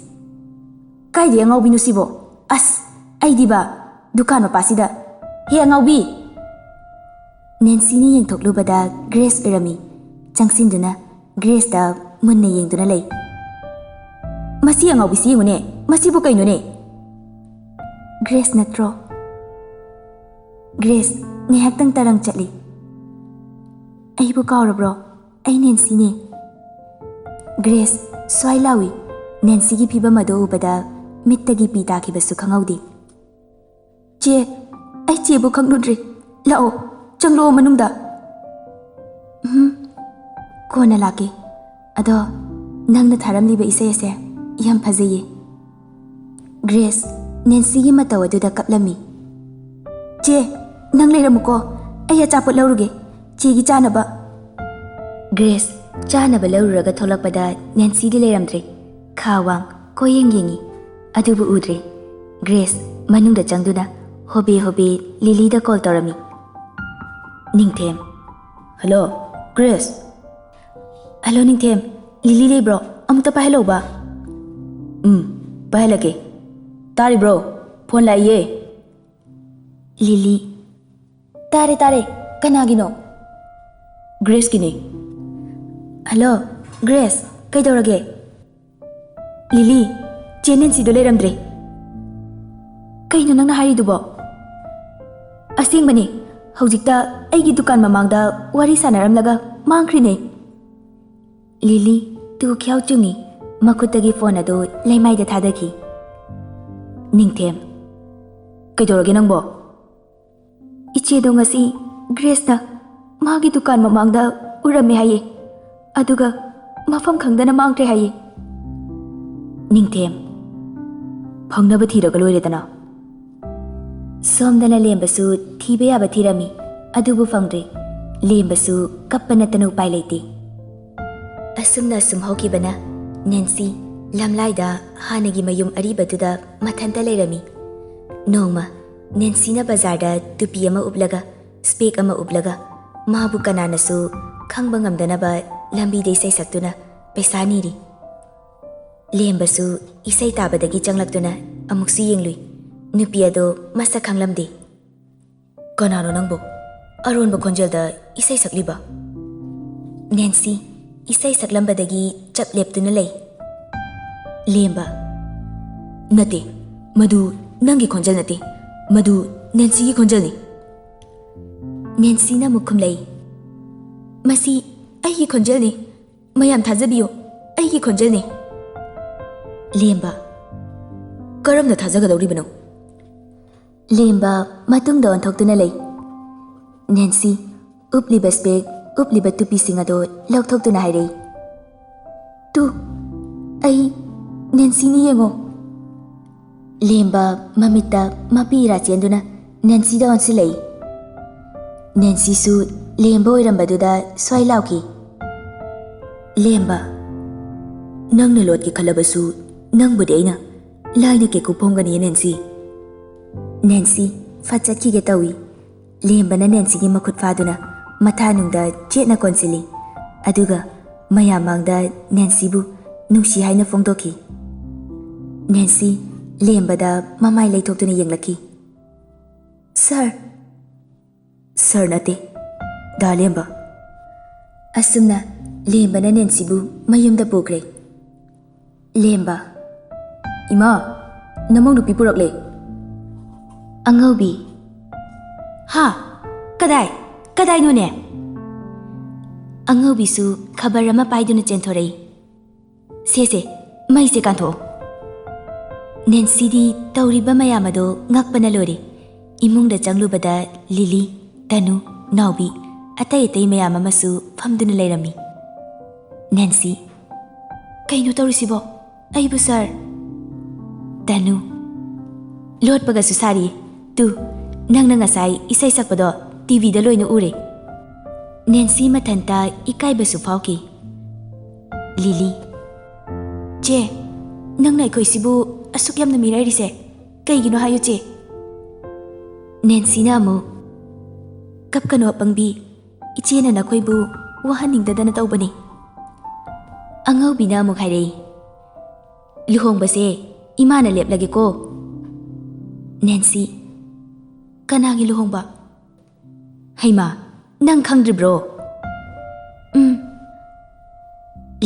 "ꯀꯥꯏꯗꯩ ꯑꯉꯥꯎꯕꯤꯅꯣ ꯁꯤꯕꯣ? ꯑꯁ, ꯑꯩꯗꯤꯕ ꯗꯨꯀꯥꯟ ꯃꯄꯥꯁꯤꯗ꯫ ꯍꯦ ꯑꯉꯥꯎꯕꯤ!" ꯅꯦꯟꯁꯤꯅ ꯌꯦꯡꯊꯣꯛꯂꯨꯕꯗ ꯒ꯭ꯔꯦꯁ ꯑꯣꯏꯔꯝꯃꯤ꯫ ꯆꯪꯁꯤꯟꯗꯨꯅ ꯒ꯭ꯔꯦꯁꯇ ꯃꯨꯟꯅ ꯌꯦꯡꯗꯨꯅ ꯂꯩ꯫ "ꯃꯁꯤ ꯑꯉꯥꯎꯕꯤꯁꯤ ꯌꯦꯡꯉꯨꯅꯦ, ꯃꯁꯤꯕꯨ ꯀꯩꯅꯣꯅꯦ?" "ꯒ꯭ꯔꯦꯁ ꯅꯠꯇ꯭ꯔꯣ?" ꯒ꯭ꯔꯦꯁ ꯉꯥꯏꯍꯥꯛꯇꯪ ꯇꯔꯪ ꯆꯠꯂꯤ꯫ "ꯑꯩꯕꯨ ꯀꯥꯎꯔꯕ꯭ꯔꯣ? ꯑꯩ ꯅꯦꯟꯁꯤꯅꯦ꯫" ꯒ꯭ꯔꯦꯁ ꯁ꯭ꯋꯥꯏ ꯂꯥꯎꯏ꯫ ꯅꯦꯟꯁꯤꯒꯤ ꯐꯤꯕꯝ ꯑꯗꯨ ꯎꯕꯗ ꯃꯤꯠꯇꯒꯤ ꯄꯤ ꯇꯥꯈꯤꯕꯁꯨ ꯈꯪꯍꯧꯗꯦ꯫ "ꯆꯦ, ꯑꯩ ꯆꯦꯕꯨ ꯈꯪꯂꯨꯗ꯭ꯔꯤ꯫ ꯂꯥꯛꯑꯣ, ꯆꯪꯂꯛꯑꯣ ꯃꯅꯨꯡꯗ꯫" "ꯎꯝ, ꯀꯣꯟꯅ ꯂꯥꯛꯀꯦ꯫ ꯑꯗꯣ ꯅꯪꯅ ꯊꯥꯔꯝꯂꯤꯕ ꯏꯁꯩ ꯑꯁꯦ ꯌꯥꯝ ꯐꯖꯩꯌꯦ꯫" ꯒ꯭ꯔꯦꯁ ꯅꯦꯟꯁꯤꯒꯤ ꯃꯇꯧ ꯑꯗꯨꯗ ꯀꯞꯂꯝꯃꯤ꯫ "ꯆꯦ, ꯅꯪ ꯂꯩꯔꯝꯃꯨꯀꯣ, ꯑꯩ ꯑꯆꯥꯄꯣꯠ ꯂꯧꯔꯨꯒꯦ, ꯆꯦꯒꯤ ꯆꯥꯅꯕ꯫" ꯒ꯭ꯔꯦꯁ ꯆꯥꯅꯕ ꯂꯧꯔꯨꯔꯒ ꯊꯣꯛꯂꯛꯄꯗ ꯅꯦꯟꯁꯤꯗꯤ ꯂꯩꯔꯝꯗ꯭ꯔꯦ꯫ ꯈꯥ ꯋꯥꯡ ꯀꯣꯏꯌꯦꯡ ꯌꯦꯡꯉꯤ, ꯑꯗꯨꯕꯨ ꯎꯗ꯭ꯔꯦ꯫ ꯒ꯭ꯔꯦꯁ ꯃꯅꯨꯡꯗ ꯆꯪꯗꯨꯅ ꯍꯣꯕꯦ ꯍꯣꯕꯦ ꯂꯤꯂꯤꯗ ꯀꯣꯜ ꯇꯧꯔꯝꯃꯤ꯫ "Ningthem." "Hello, Grace." "Hello Ningthem, Lily ꯂꯩꯕ꯭ꯔꯣ? ꯑꯃꯨꯛꯇ ꯄꯥꯏꯍꯜꯂꯧꯕ꯫" "ꯎꯝ, ꯄꯥꯏꯍꯜꯂꯛꯀꯦ꯫ ꯇꯥꯔꯤꯕ꯭ꯔꯣ? ꯐꯣꯟ ꯂꯥꯛꯏꯌꯦ꯫" "ꯂꯤꯂꯤ꯫" "ꯇꯥꯔꯦ, ꯇꯥꯔꯦ꯫ ꯀꯅꯥꯒꯤꯅꯣ?" "ꯒ꯭ꯔꯦꯁꯀꯤꯅꯦ꯫" "ꯍꯜꯂꯣ, ꯒ꯭ꯔꯦꯁ, ꯀꯩꯗꯧꯔꯒꯦ?" "ꯂꯤꯂꯤ, ꯆꯦ ꯅꯦꯟꯁꯤꯗꯣ ꯂꯩꯔꯝꯗ꯭ꯔꯦ꯫" "ꯀꯩꯅꯣ ꯅꯪꯅ ꯍꯥꯏꯔꯤꯗꯨꯕꯣ?" "ꯑꯁꯦꯡꯕꯅꯦ꯫ ꯍꯧꯖꯤꯛꯇ ꯑꯩꯒꯤ ꯗꯨꯀꯥꯟ ꯃꯃꯥꯡꯗ ꯋꯥꯔꯤ ꯁꯥꯟꯅꯔꯝꯂꯒ ꯃꯥꯡꯈ꯭ꯔꯤꯅꯦ꯫" ꯂꯤꯂꯤ ꯇꯨ ꯈ꯭ꯌꯥꯎ ꯆꯨꯡꯉꯤ꯫ ꯃꯈꯨꯠꯇꯒꯤ ꯐꯣꯟ ꯑꯗꯨ ꯂꯩꯃꯥꯏꯗ ꯊꯥꯗꯈꯤ꯫ "ꯅꯤꯡꯊꯦꯝ, ꯀꯩꯗꯧꯔꯒꯦ ꯅꯪꯕꯣ?" "ꯏꯆꯦꯗꯣ ꯉꯁꯤ ꯒ꯭ꯔꯦꯁꯅ ꯃꯥꯒꯤ ꯗꯨꯀꯥꯟ ꯃꯃꯥꯡꯗ ꯎꯔꯝꯃꯦ ꯍꯥꯏꯌꯦ, ꯑꯗꯨꯒ ꯃꯐꯝ ꯈꯪꯗꯅ ꯃꯥꯡꯈ꯭ꯔꯦ ꯍꯥꯏꯌꯦ꯫" "ꯅꯤꯡꯊꯦꯝ, ꯐꯪꯅꯕ ꯊꯤꯔꯒ ꯂꯣꯏꯔꯦꯗꯅ꯫" ꯁꯣꯝꯗꯅ ꯂꯦꯝꯕꯁꯨ ꯊꯤꯕ ꯌꯥꯕ ꯊꯤꯔꯝꯃꯤ, ꯑꯗꯨꯕꯨ ꯐꯪꯗ꯭ꯔꯦ꯫ ꯂꯦꯝꯕꯁꯨ ꯀꯞꯄ ꯅꯠꯇꯅ ꯎꯄꯥꯏ ꯂꯩꯇꯦ꯫ ꯑꯁꯨꯝꯅ ꯑꯁꯨꯝ ꯍꯧꯈꯤꯕꯅ ꯅꯦꯟꯁꯤ ꯂꯝꯂꯥꯏꯗ ꯍꯥꯟꯅꯒꯤ ꯃꯌꯨꯝ ꯑꯔꯤꯕꯗꯨꯗ ꯃꯊꯟꯇ ꯂꯩꯔꯝꯃꯤ꯫ ꯅꯣꯡꯃ ꯅꯦꯟꯁꯤꯅ ꯕꯖꯥꯔꯗ ꯇꯨꯄꯤ ꯑꯃ ꯎꯞꯂꯒ, ꯁ꯭ꯄꯦꯛ ꯑꯃ ꯎꯞꯂꯒ, ꯃꯥꯕꯨ ꯀꯅꯥꯅꯁꯨ ꯈꯪꯕ ꯉꯝꯗꯅꯕ ꯂꯝꯕꯤꯗ ꯏꯁꯩ ꯁꯛꯇꯨꯅ ꯄꯩꯁꯥ ꯅꯤꯔꯤ꯫ ꯂꯦꯝꯕꯁꯨ ꯏꯁꯩ ꯇꯥꯕꯗꯒꯤ ꯆꯪꯂꯛꯇꯨꯅ ꯑꯃꯨꯛꯁꯨ ꯌꯦꯡꯂꯨꯏ꯫ ꯅꯨꯄꯤ ꯑꯗꯣ ꯃꯁꯛ ꯈꯪꯂꯝꯗꯦ꯫ "ꯀꯅꯥꯅꯣ ꯅꯪꯕꯨ? ꯑꯔꯣꯟꯕ ꯈꯣꯟꯖꯦꯜꯗ ꯏꯁꯩ ꯁꯛꯂꯤꯕ?" ꯅꯦꯟꯁꯤ ꯏꯁꯩ ꯁꯛꯂꯝꯕꯗꯒꯤ ꯆꯞ ꯂꯦꯞꯇꯨꯅ ꯂꯩ꯫ ꯂꯦꯝꯕ, "ꯅꯠꯇꯦ, ꯃꯗꯨ ꯅꯪꯒꯤ ꯈꯣꯟꯖꯦꯜ ꯅꯠꯇꯦ, ꯃꯗꯨ ꯅꯦꯟꯁꯤꯒꯤ ꯈꯣꯟꯖꯦꯜꯅꯤ꯫" ꯅꯦꯟꯁꯤꯅ ꯑꯃꯨꯛ ꯈꯨꯝꯂꯛꯏ, "ꯃꯁꯤ ꯑꯩꯒꯤ ꯈꯣꯟꯖꯦꯜꯅꯤ, ꯃꯌꯥꯝ ꯊꯥꯖꯕꯤꯌꯨ꯫" ꯑꯩꯒꯤ ꯈꯣꯟꯖꯦꯜꯅꯤ꯫ ꯂꯦꯝꯕ, ꯀꯔꯝꯅ ꯊꯥꯖꯒꯗꯧꯔꯤꯕꯅꯣ? ꯂꯦꯝꯕ ꯃꯇꯨꯡꯗ ꯑꯣꯟꯊꯣꯛꯇꯨꯅ ꯂꯩ꯫ ꯅꯦꯟꯁꯤ, ꯎꯞꯂꯤꯕ ꯁ꯭ꯄꯦꯛ, ꯎꯞꯂꯤꯕ ꯇꯨꯄꯤꯁꯤꯡ ꯑꯗꯨ ꯂꯧꯊꯣꯛꯇꯨꯅ ꯍꯥꯏꯔꯛꯏ꯫ "ꯇꯨ, ꯑꯩ ꯅꯦꯟꯁꯤꯅꯤ, ꯌꯦꯡꯉꯣ꯫" ꯂꯦꯝꯕ ꯃꯃꯤꯠꯇ ꯃꯄꯤ ꯏꯔꯥ ꯆꯦꯟꯗꯨꯅ ꯅꯦꯟꯁꯤꯗ ꯑꯣꯟꯁꯤꯜꯂꯛꯏ꯫ ꯅꯦꯟꯁꯤꯁꯨ ꯂꯦꯝꯕ ꯑꯣꯏꯔꯝꯕꯗꯨꯗ ꯁ꯭ꯋꯥꯏ ꯂꯥꯎꯈꯤ꯫ "ꯂꯦꯝꯕ, ꯅꯪꯅ ꯂꯣꯠꯀꯦ ꯈꯜꯂꯕꯁꯨ ꯅꯪꯕꯨꯗꯤ ꯑꯩꯅ ꯂꯥꯏꯅ ꯀꯦꯀꯨ ꯐꯣꯡꯒꯅꯤ, ꯅꯦꯟꯁꯤ꯫" ꯅꯦꯟꯁꯤ ꯐꯠ ꯆꯠꯈꯤꯒꯦ ꯇꯧꯏ꯫ ꯂꯦꯝꯕꯅ ꯅꯦꯟꯁꯤꯒꯤ ꯃꯈꯨꯠ ꯐꯥꯗꯨꯅ ꯃꯊꯥꯅꯨꯡꯗ ꯆꯦꯠꯅ ꯀꯣꯟꯁꯤꯜꯂꯤ꯫ ꯑꯗꯨꯒ ꯃꯌꯥꯝ ꯃꯥꯡꯗ ꯅꯦꯟꯁꯤꯕꯨ ꯅꯨꯡꯁꯤ ꯍꯥꯏꯅ ꯐꯣꯡꯗꯣꯛꯈꯤ꯫ ꯅꯦꯟꯁꯤ ꯂꯦꯝꯕꯗ ꯃꯃꯥꯏ ꯂꯩꯊꯣꯛꯇꯨꯅ ꯌꯦꯡꯂꯛꯈꯤ꯫ "ꯁꯥꯔ꯫" "ꯁꯥꯔ ꯅꯠꯇꯦ, ꯗꯥ ꯂꯦꯝꯕ꯫" ꯑꯁꯨꯝꯅ ꯂꯦꯝꯕꯅ ꯅꯦꯟꯁꯤꯕꯨ ꯃꯌꯨꯝꯗ ꯄꯨꯈ꯭ꯔꯦ꯫ ꯂꯦꯝꯕ, "ꯏꯃꯥ, ꯅꯃꯧ ꯅꯨꯄꯤ ꯄꯨꯔꯛꯂꯦ꯫" ꯑꯉꯧꯕꯤ, "ꯍꯥ? ꯀꯗꯥꯏ? ꯀꯗꯥꯏꯅꯣꯅꯦ?" ꯑꯉꯧꯕꯤꯁꯨ ꯈꯕꯔ ꯑꯃ ꯄꯥꯏꯗꯨꯅ ꯆꯦꯟꯊꯣꯔꯛꯏ꯫ "ꯁꯦ, ꯁꯦ, ꯃꯩꯁꯦ ꯀꯥꯟꯊꯣꯛꯑꯣ꯫" ꯅꯦꯟꯁꯤꯗꯤ ꯇꯧꯔꯤꯕ ꯃꯌꯥꯝ ꯑꯗꯣ ꯉꯛꯄꯅ ꯂꯣꯏꯔꯦ꯫ ꯏꯃꯨꯡꯗ ꯆꯪꯂꯨꯕꯗ ꯂꯤꯂꯤ, ꯇꯅꯨ, ꯅꯥꯎꯕꯤ, ꯑꯇꯩ ꯑꯇꯩ ꯃꯌꯥꯝ ꯑꯃꯁꯨ ꯐꯝꯗꯨꯅ ꯂꯩꯔꯝꯃꯤ꯫ ꯅꯦꯟꯁꯤ, "ꯀꯩꯅꯣ ꯇꯧꯔꯤꯁꯤꯕꯣ? ꯑꯩꯕꯨ ꯁꯥꯔ?" ꯇꯅꯨ, "ꯂꯣꯠꯄꯒꯁꯨ ꯁꯥꯔꯤ꯫ ꯇꯨ, ꯅꯪꯅ ꯉꯁꯥꯏ ꯏꯁꯩ ꯁꯛꯄꯗꯣ ꯇꯤꯚꯤꯗ ꯂꯣꯏꯅ ꯎꯔꯦ꯫" ꯅꯦꯟꯁꯤ ꯃꯊꯟꯇ ꯏꯀꯥꯏꯕꯁꯨ ꯐꯥꯎꯈꯤ꯫ ꯂꯤꯂꯤ, "ꯆꯦ, ꯅꯪꯅ ꯑꯩꯈꯣꯏꯁꯤꯕꯨ ꯑꯁꯨꯛ ꯌꯥꯝꯅ ꯃꯤꯔꯥꯏꯔꯤꯁꯦ ꯀꯩꯒꯤꯅꯣ ꯍꯥꯏꯌꯨ, ꯆꯦ?" ꯅꯦꯟꯁꯤꯅ ꯑꯃꯨꯛ, "ꯀꯞꯀꯅꯨ ꯑꯄꯪꯕꯤ, ꯏꯆꯦꯅ ꯅꯈꯣꯏꯕꯨ ꯋꯥꯍꯟꯅꯤꯡꯗꯗꯅ ꯇꯧꯕꯅꯤ꯫" ꯑꯉꯧꯕꯤꯅ ꯑꯃꯨꯛ ꯍꯥꯏꯔꯛꯏ, "ꯂꯨꯍꯣꯡꯕꯁꯦ ꯏꯃꯥꯅ ꯂꯦꯞꯂꯒꯦꯀꯣ꯫" ꯅꯦꯟꯁꯤ, "ꯀꯅꯥꯒꯤ ꯂꯨꯍꯣꯡꯕ?" "ꯍꯩꯃꯥ, ꯅꯪ ꯈꯪꯗ꯭ꯔꯤꯕ꯭ꯔꯣ?" "ꯎꯝ꯫"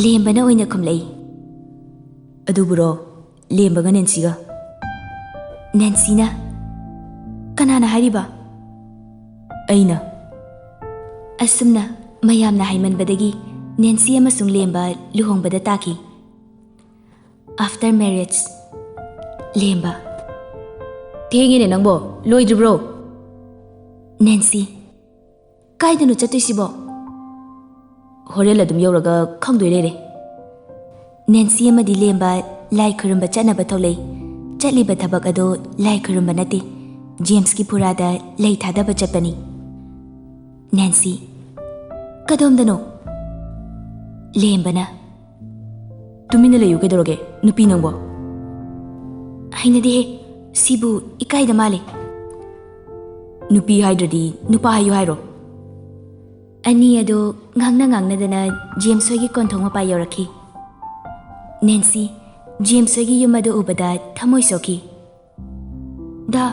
ꯂꯦꯝꯕꯅ ꯑꯣꯏꯅ ꯈꯨꯝꯂꯛꯏ꯫ "ꯑꯗꯨꯕꯨꯔꯣ, ꯂꯦꯝꯕꯒ ꯅꯦꯟꯁꯤꯒ?" ꯅꯦꯟꯁꯤꯅ, "ꯀꯅꯥꯅ ꯍꯥꯏꯔꯤꯕ?" "ꯑꯩꯅ꯫" ꯑꯁꯨꯝꯅ ꯃꯌꯥꯝꯅ ꯍꯥꯏꯃꯟꯕꯗꯒꯤ ꯅꯦꯟꯁꯤ ꯑꯃꯁꯨꯡ ꯂꯦꯝꯕ ꯂꯨꯍꯣꯡꯕꯗ ꯇꯥꯈꯤ꯫ After marriage. ꯂꯦꯝꯕ. ꯊꯦꯡꯉꯦꯅꯦ ꯅꯪꯕꯣ, ꯂꯣꯏꯗ꯭ꯔꯤꯕ꯭ꯔꯣ? ꯅꯦꯟꯁꯤ. ꯀꯥꯏꯗꯅꯣ ꯆꯠꯇꯣꯏꯁꯤꯕꯣ? ꯍꯣꯔꯦꯟ ꯑꯗꯨꯝ ꯌꯧꯔꯒ ꯈꯪꯗꯣꯏ ꯂꯩꯔꯦ꯫ ꯅꯦꯟꯁꯤ ꯑꯃꯗꯤ ꯂꯦꯝꯕ ꯂꯥꯏ ꯈꯨꯔꯨꯝꯕ ꯆꯠꯅꯕ ꯊꯣꯛꯂꯛꯏ꯫ ꯆꯠꯂꯤꯕ ꯊꯕꯛ ꯑꯗꯣ ꯂꯥꯏ ꯈꯨꯔꯨꯝꯕ ꯅꯠꯇꯦ, ꯖꯦꯝꯁꯀꯤ ꯐꯨꯔꯥꯗ ꯂꯩ ꯊꯥꯗꯕ ꯆꯠꯄꯅꯤ꯫ ꯅꯦꯟꯁꯤ. ꯀꯗꯣꯝꯗꯅꯣ? ꯂꯦꯝꯕꯅ. ꯇꯨꯃꯤꯟꯅ ꯂꯩꯌꯨ, ꯀꯩꯗꯧꯔꯒꯦ ꯅꯨꯄꯤ ꯅꯪꯕꯣ? ꯍꯩꯅꯗꯦꯍꯦ, ꯁꯤꯕꯨ ꯏꯀꯥꯏꯗ ꯃꯥꯜꯂꯦ꯫ ꯅꯨꯄꯤ ꯍꯥꯏꯗ꯭ꯔꯗꯤ ꯅꯨꯄꯥ ꯍꯥꯏꯌꯨ ꯍꯥꯏꯔꯣ? ꯑꯅꯤ ꯑꯗꯨ ꯉꯥꯡꯅ ꯉꯥꯡꯅꯗꯅ ꯖꯦꯝꯁ ꯍꯣꯏꯒꯤ ꯀꯣꯟꯊꯣꯡ ꯃꯄꯥ ꯌꯧꯔꯛꯈꯤ꯫ ꯅꯦꯟꯁꯤ, ꯖꯦꯝꯁ ꯍꯣꯏꯒꯤ ꯌꯨꯝ ꯑꯗꯨ ꯎꯕꯗ ꯊꯃꯣꯏ ꯁꯣꯛꯈꯤ꯫ "ꯗꯥ,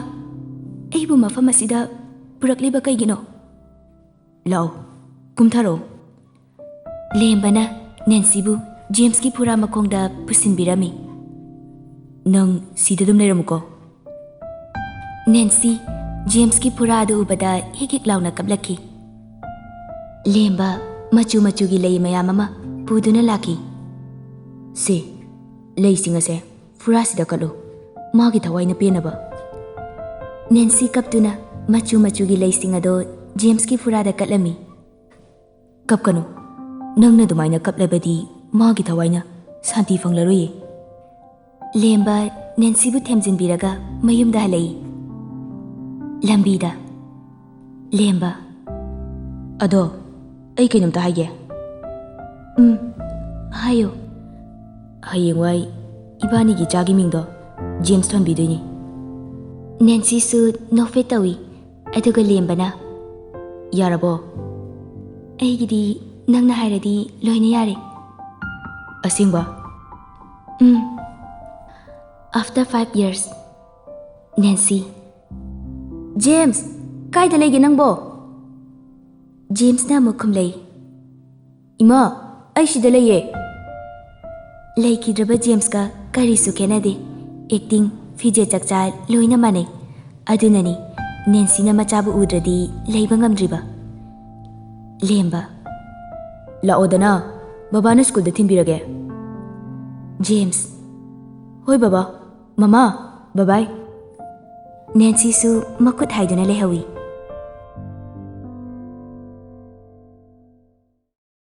ꯑꯩꯕꯨ ꯃꯐꯝ ꯑꯁꯤꯗ ꯄꯨꯔꯛꯂꯤꯕ ꯀꯩꯒꯤꯅꯣ?" "ꯂꯥꯛꯑꯣ, ꯀꯨꯝꯊꯔꯛꯑꯣ꯫" ꯂꯦꯝꯕꯅ ꯅꯦꯟꯁꯤꯕꯨ ꯖꯦꯝꯁꯀꯤ ꯐꯨꯔꯥ ꯃꯈꯣꯡꯗ ꯄꯨꯁꯤꯟꯕꯤꯔꯝꯃꯤ꯫ "ꯅꯪ ꯁꯤꯗ ꯑꯗꯨꯝ ꯂꯩꯔꯝꯃꯨꯀꯣ꯫" ꯅꯦꯟꯁꯤ ꯖꯦꯝꯁꯀꯤ ꯐꯨꯔꯥ ꯑꯗꯨ ꯎꯕꯗ ꯍꯤꯛ ꯍꯤꯛ ꯂꯥꯎꯅ ꯀꯞꯂꯛꯈꯤ꯫ ꯂꯦꯝꯕ ꯃꯆꯨ ꯃꯆꯨꯒꯤ ꯂꯩ ꯃꯌꯥꯝ ꯑꯃ ꯄꯨꯗꯨꯅ ꯂꯥꯛꯈꯤ꯫ "ꯁꯦ, ꯂꯩꯁꯤꯡ ꯑꯁꯦ ꯐꯨꯔꯥꯁꯤꯗ ꯀꯠꯂꯨ, ꯃꯥꯒꯤ ꯊꯋꯥꯏꯅ ꯄꯦꯟꯅꯕ꯫" ꯅꯦꯟꯁꯤ ꯀꯞꯇꯨꯅ ꯃꯆꯨ ꯃꯆꯨꯒꯤ ꯂꯩꯁꯤꯡ ꯑꯗꯨ ꯖꯦꯝꯁꯀꯤ ꯐꯨꯔꯥꯗ ꯀꯠꯂꯝꯃꯤ꯫ "ꯀꯞꯀꯅꯨ, ꯅꯪꯅ ꯑꯗꯨꯃꯥꯏꯅ ꯀꯞꯂꯕꯗꯤ ꯃꯥꯒꯤ ꯊꯋꯥꯏꯅ ꯁꯥꯟꯇꯤ ꯐꯪꯂꯔꯣꯏꯌꯦ꯫" ꯂꯦꯝꯕ ꯅꯦꯟꯁꯤꯕꯨ ꯊꯦꯝꯖꯤꯟꯕꯤꯔꯒ ꯃꯌꯨꯝꯗ ꯍꯜꯂꯛꯏ꯫ ꯂꯝꯕꯤꯗ ꯂꯦꯝꯕ꯫ "ꯑꯗꯣ, ꯑꯩ ꯀꯩꯅꯣꯝꯇ ꯍꯥꯏꯒꯦ꯫" "ꯎꯝ, ꯍꯥꯏꯌꯣ꯫" "ꯍꯌꯦꯡꯋꯥꯏ ꯏꯕꯥꯅꯤꯒꯤ ꯏꯆꯥꯒꯤ ꯃꯤꯡꯗꯣ ꯖꯦꯝꯁ ꯊꯣꯟꯕꯤꯗꯣꯏꯅꯤ꯫" ꯅꯦꯟꯁꯤꯁꯨ ꯅꯣꯛꯐꯦꯠ ꯇꯧꯏ, ꯑꯗꯨꯒ ꯂꯦꯝꯕꯅ, "ꯌꯥꯔꯕꯣ?" "ꯑꯩꯒꯤꯗꯤ ꯅꯪꯅ ꯍꯥꯏꯔꯗꯤ ꯂꯣꯏꯅ ꯌꯥꯔꯦ꯫" "ꯑꯁꯦꯡꯕ?" "ꯎꯝ꯫" After five years. ꯅꯦꯟꯁꯤ꯫ "ꯖꯦꯝꯁ, ꯀꯥꯏꯗ ꯂꯩꯒꯦ ꯅꯪꯕꯣ?" ꯖꯦꯝꯁꯅ ꯑꯃꯨꯛ ꯈꯨꯝꯂꯛꯏ꯫ "ꯏꯃꯥ, ꯑꯩ ꯁꯤꯗ ꯂꯩꯌꯦ꯫" ꯂꯩꯈꯤꯗ꯭ꯔꯕ ꯖꯦꯝꯁꯀ ꯀꯔꯤꯁꯨ ꯈꯦꯠꯅꯗꯦ꯫ ꯑꯦꯛꯇꯤꯡ, ꯐꯤꯖꯦꯠ ꯆꯛꯆꯥ ꯂꯣꯏꯅ ꯃꯥꯟꯅꯩ꯫ ꯑꯗꯨꯅꯅꯤ ꯅꯦꯟꯁꯤꯅ ꯃꯆꯥꯕꯨ ꯎꯗ꯭ꯔꯗꯤ ꯂꯩꯕ ꯉꯝꯗ꯭ꯔꯤꯕ꯫ ꯂꯦꯝꯕ꯫ ꯂꯥꯛꯑꯣꯗꯅ, ꯕꯕꯥꯅ ꯁ꯭ꯀꯨꯜꯗ ꯊꯤꯟꯕꯤꯔꯒꯦ꯫ ꯖꯦꯝꯁ, ꯍꯣꯏ ꯕꯕꯥ꯫ ꯃꯃꯥ, ꯕꯕꯥꯏ꯫ ꯅꯦꯟꯁꯤꯁꯨ ꯃꯈꯨꯠ ꯍꯥꯏꯗꯨꯅ ꯂꯩꯍꯧꯏ꯫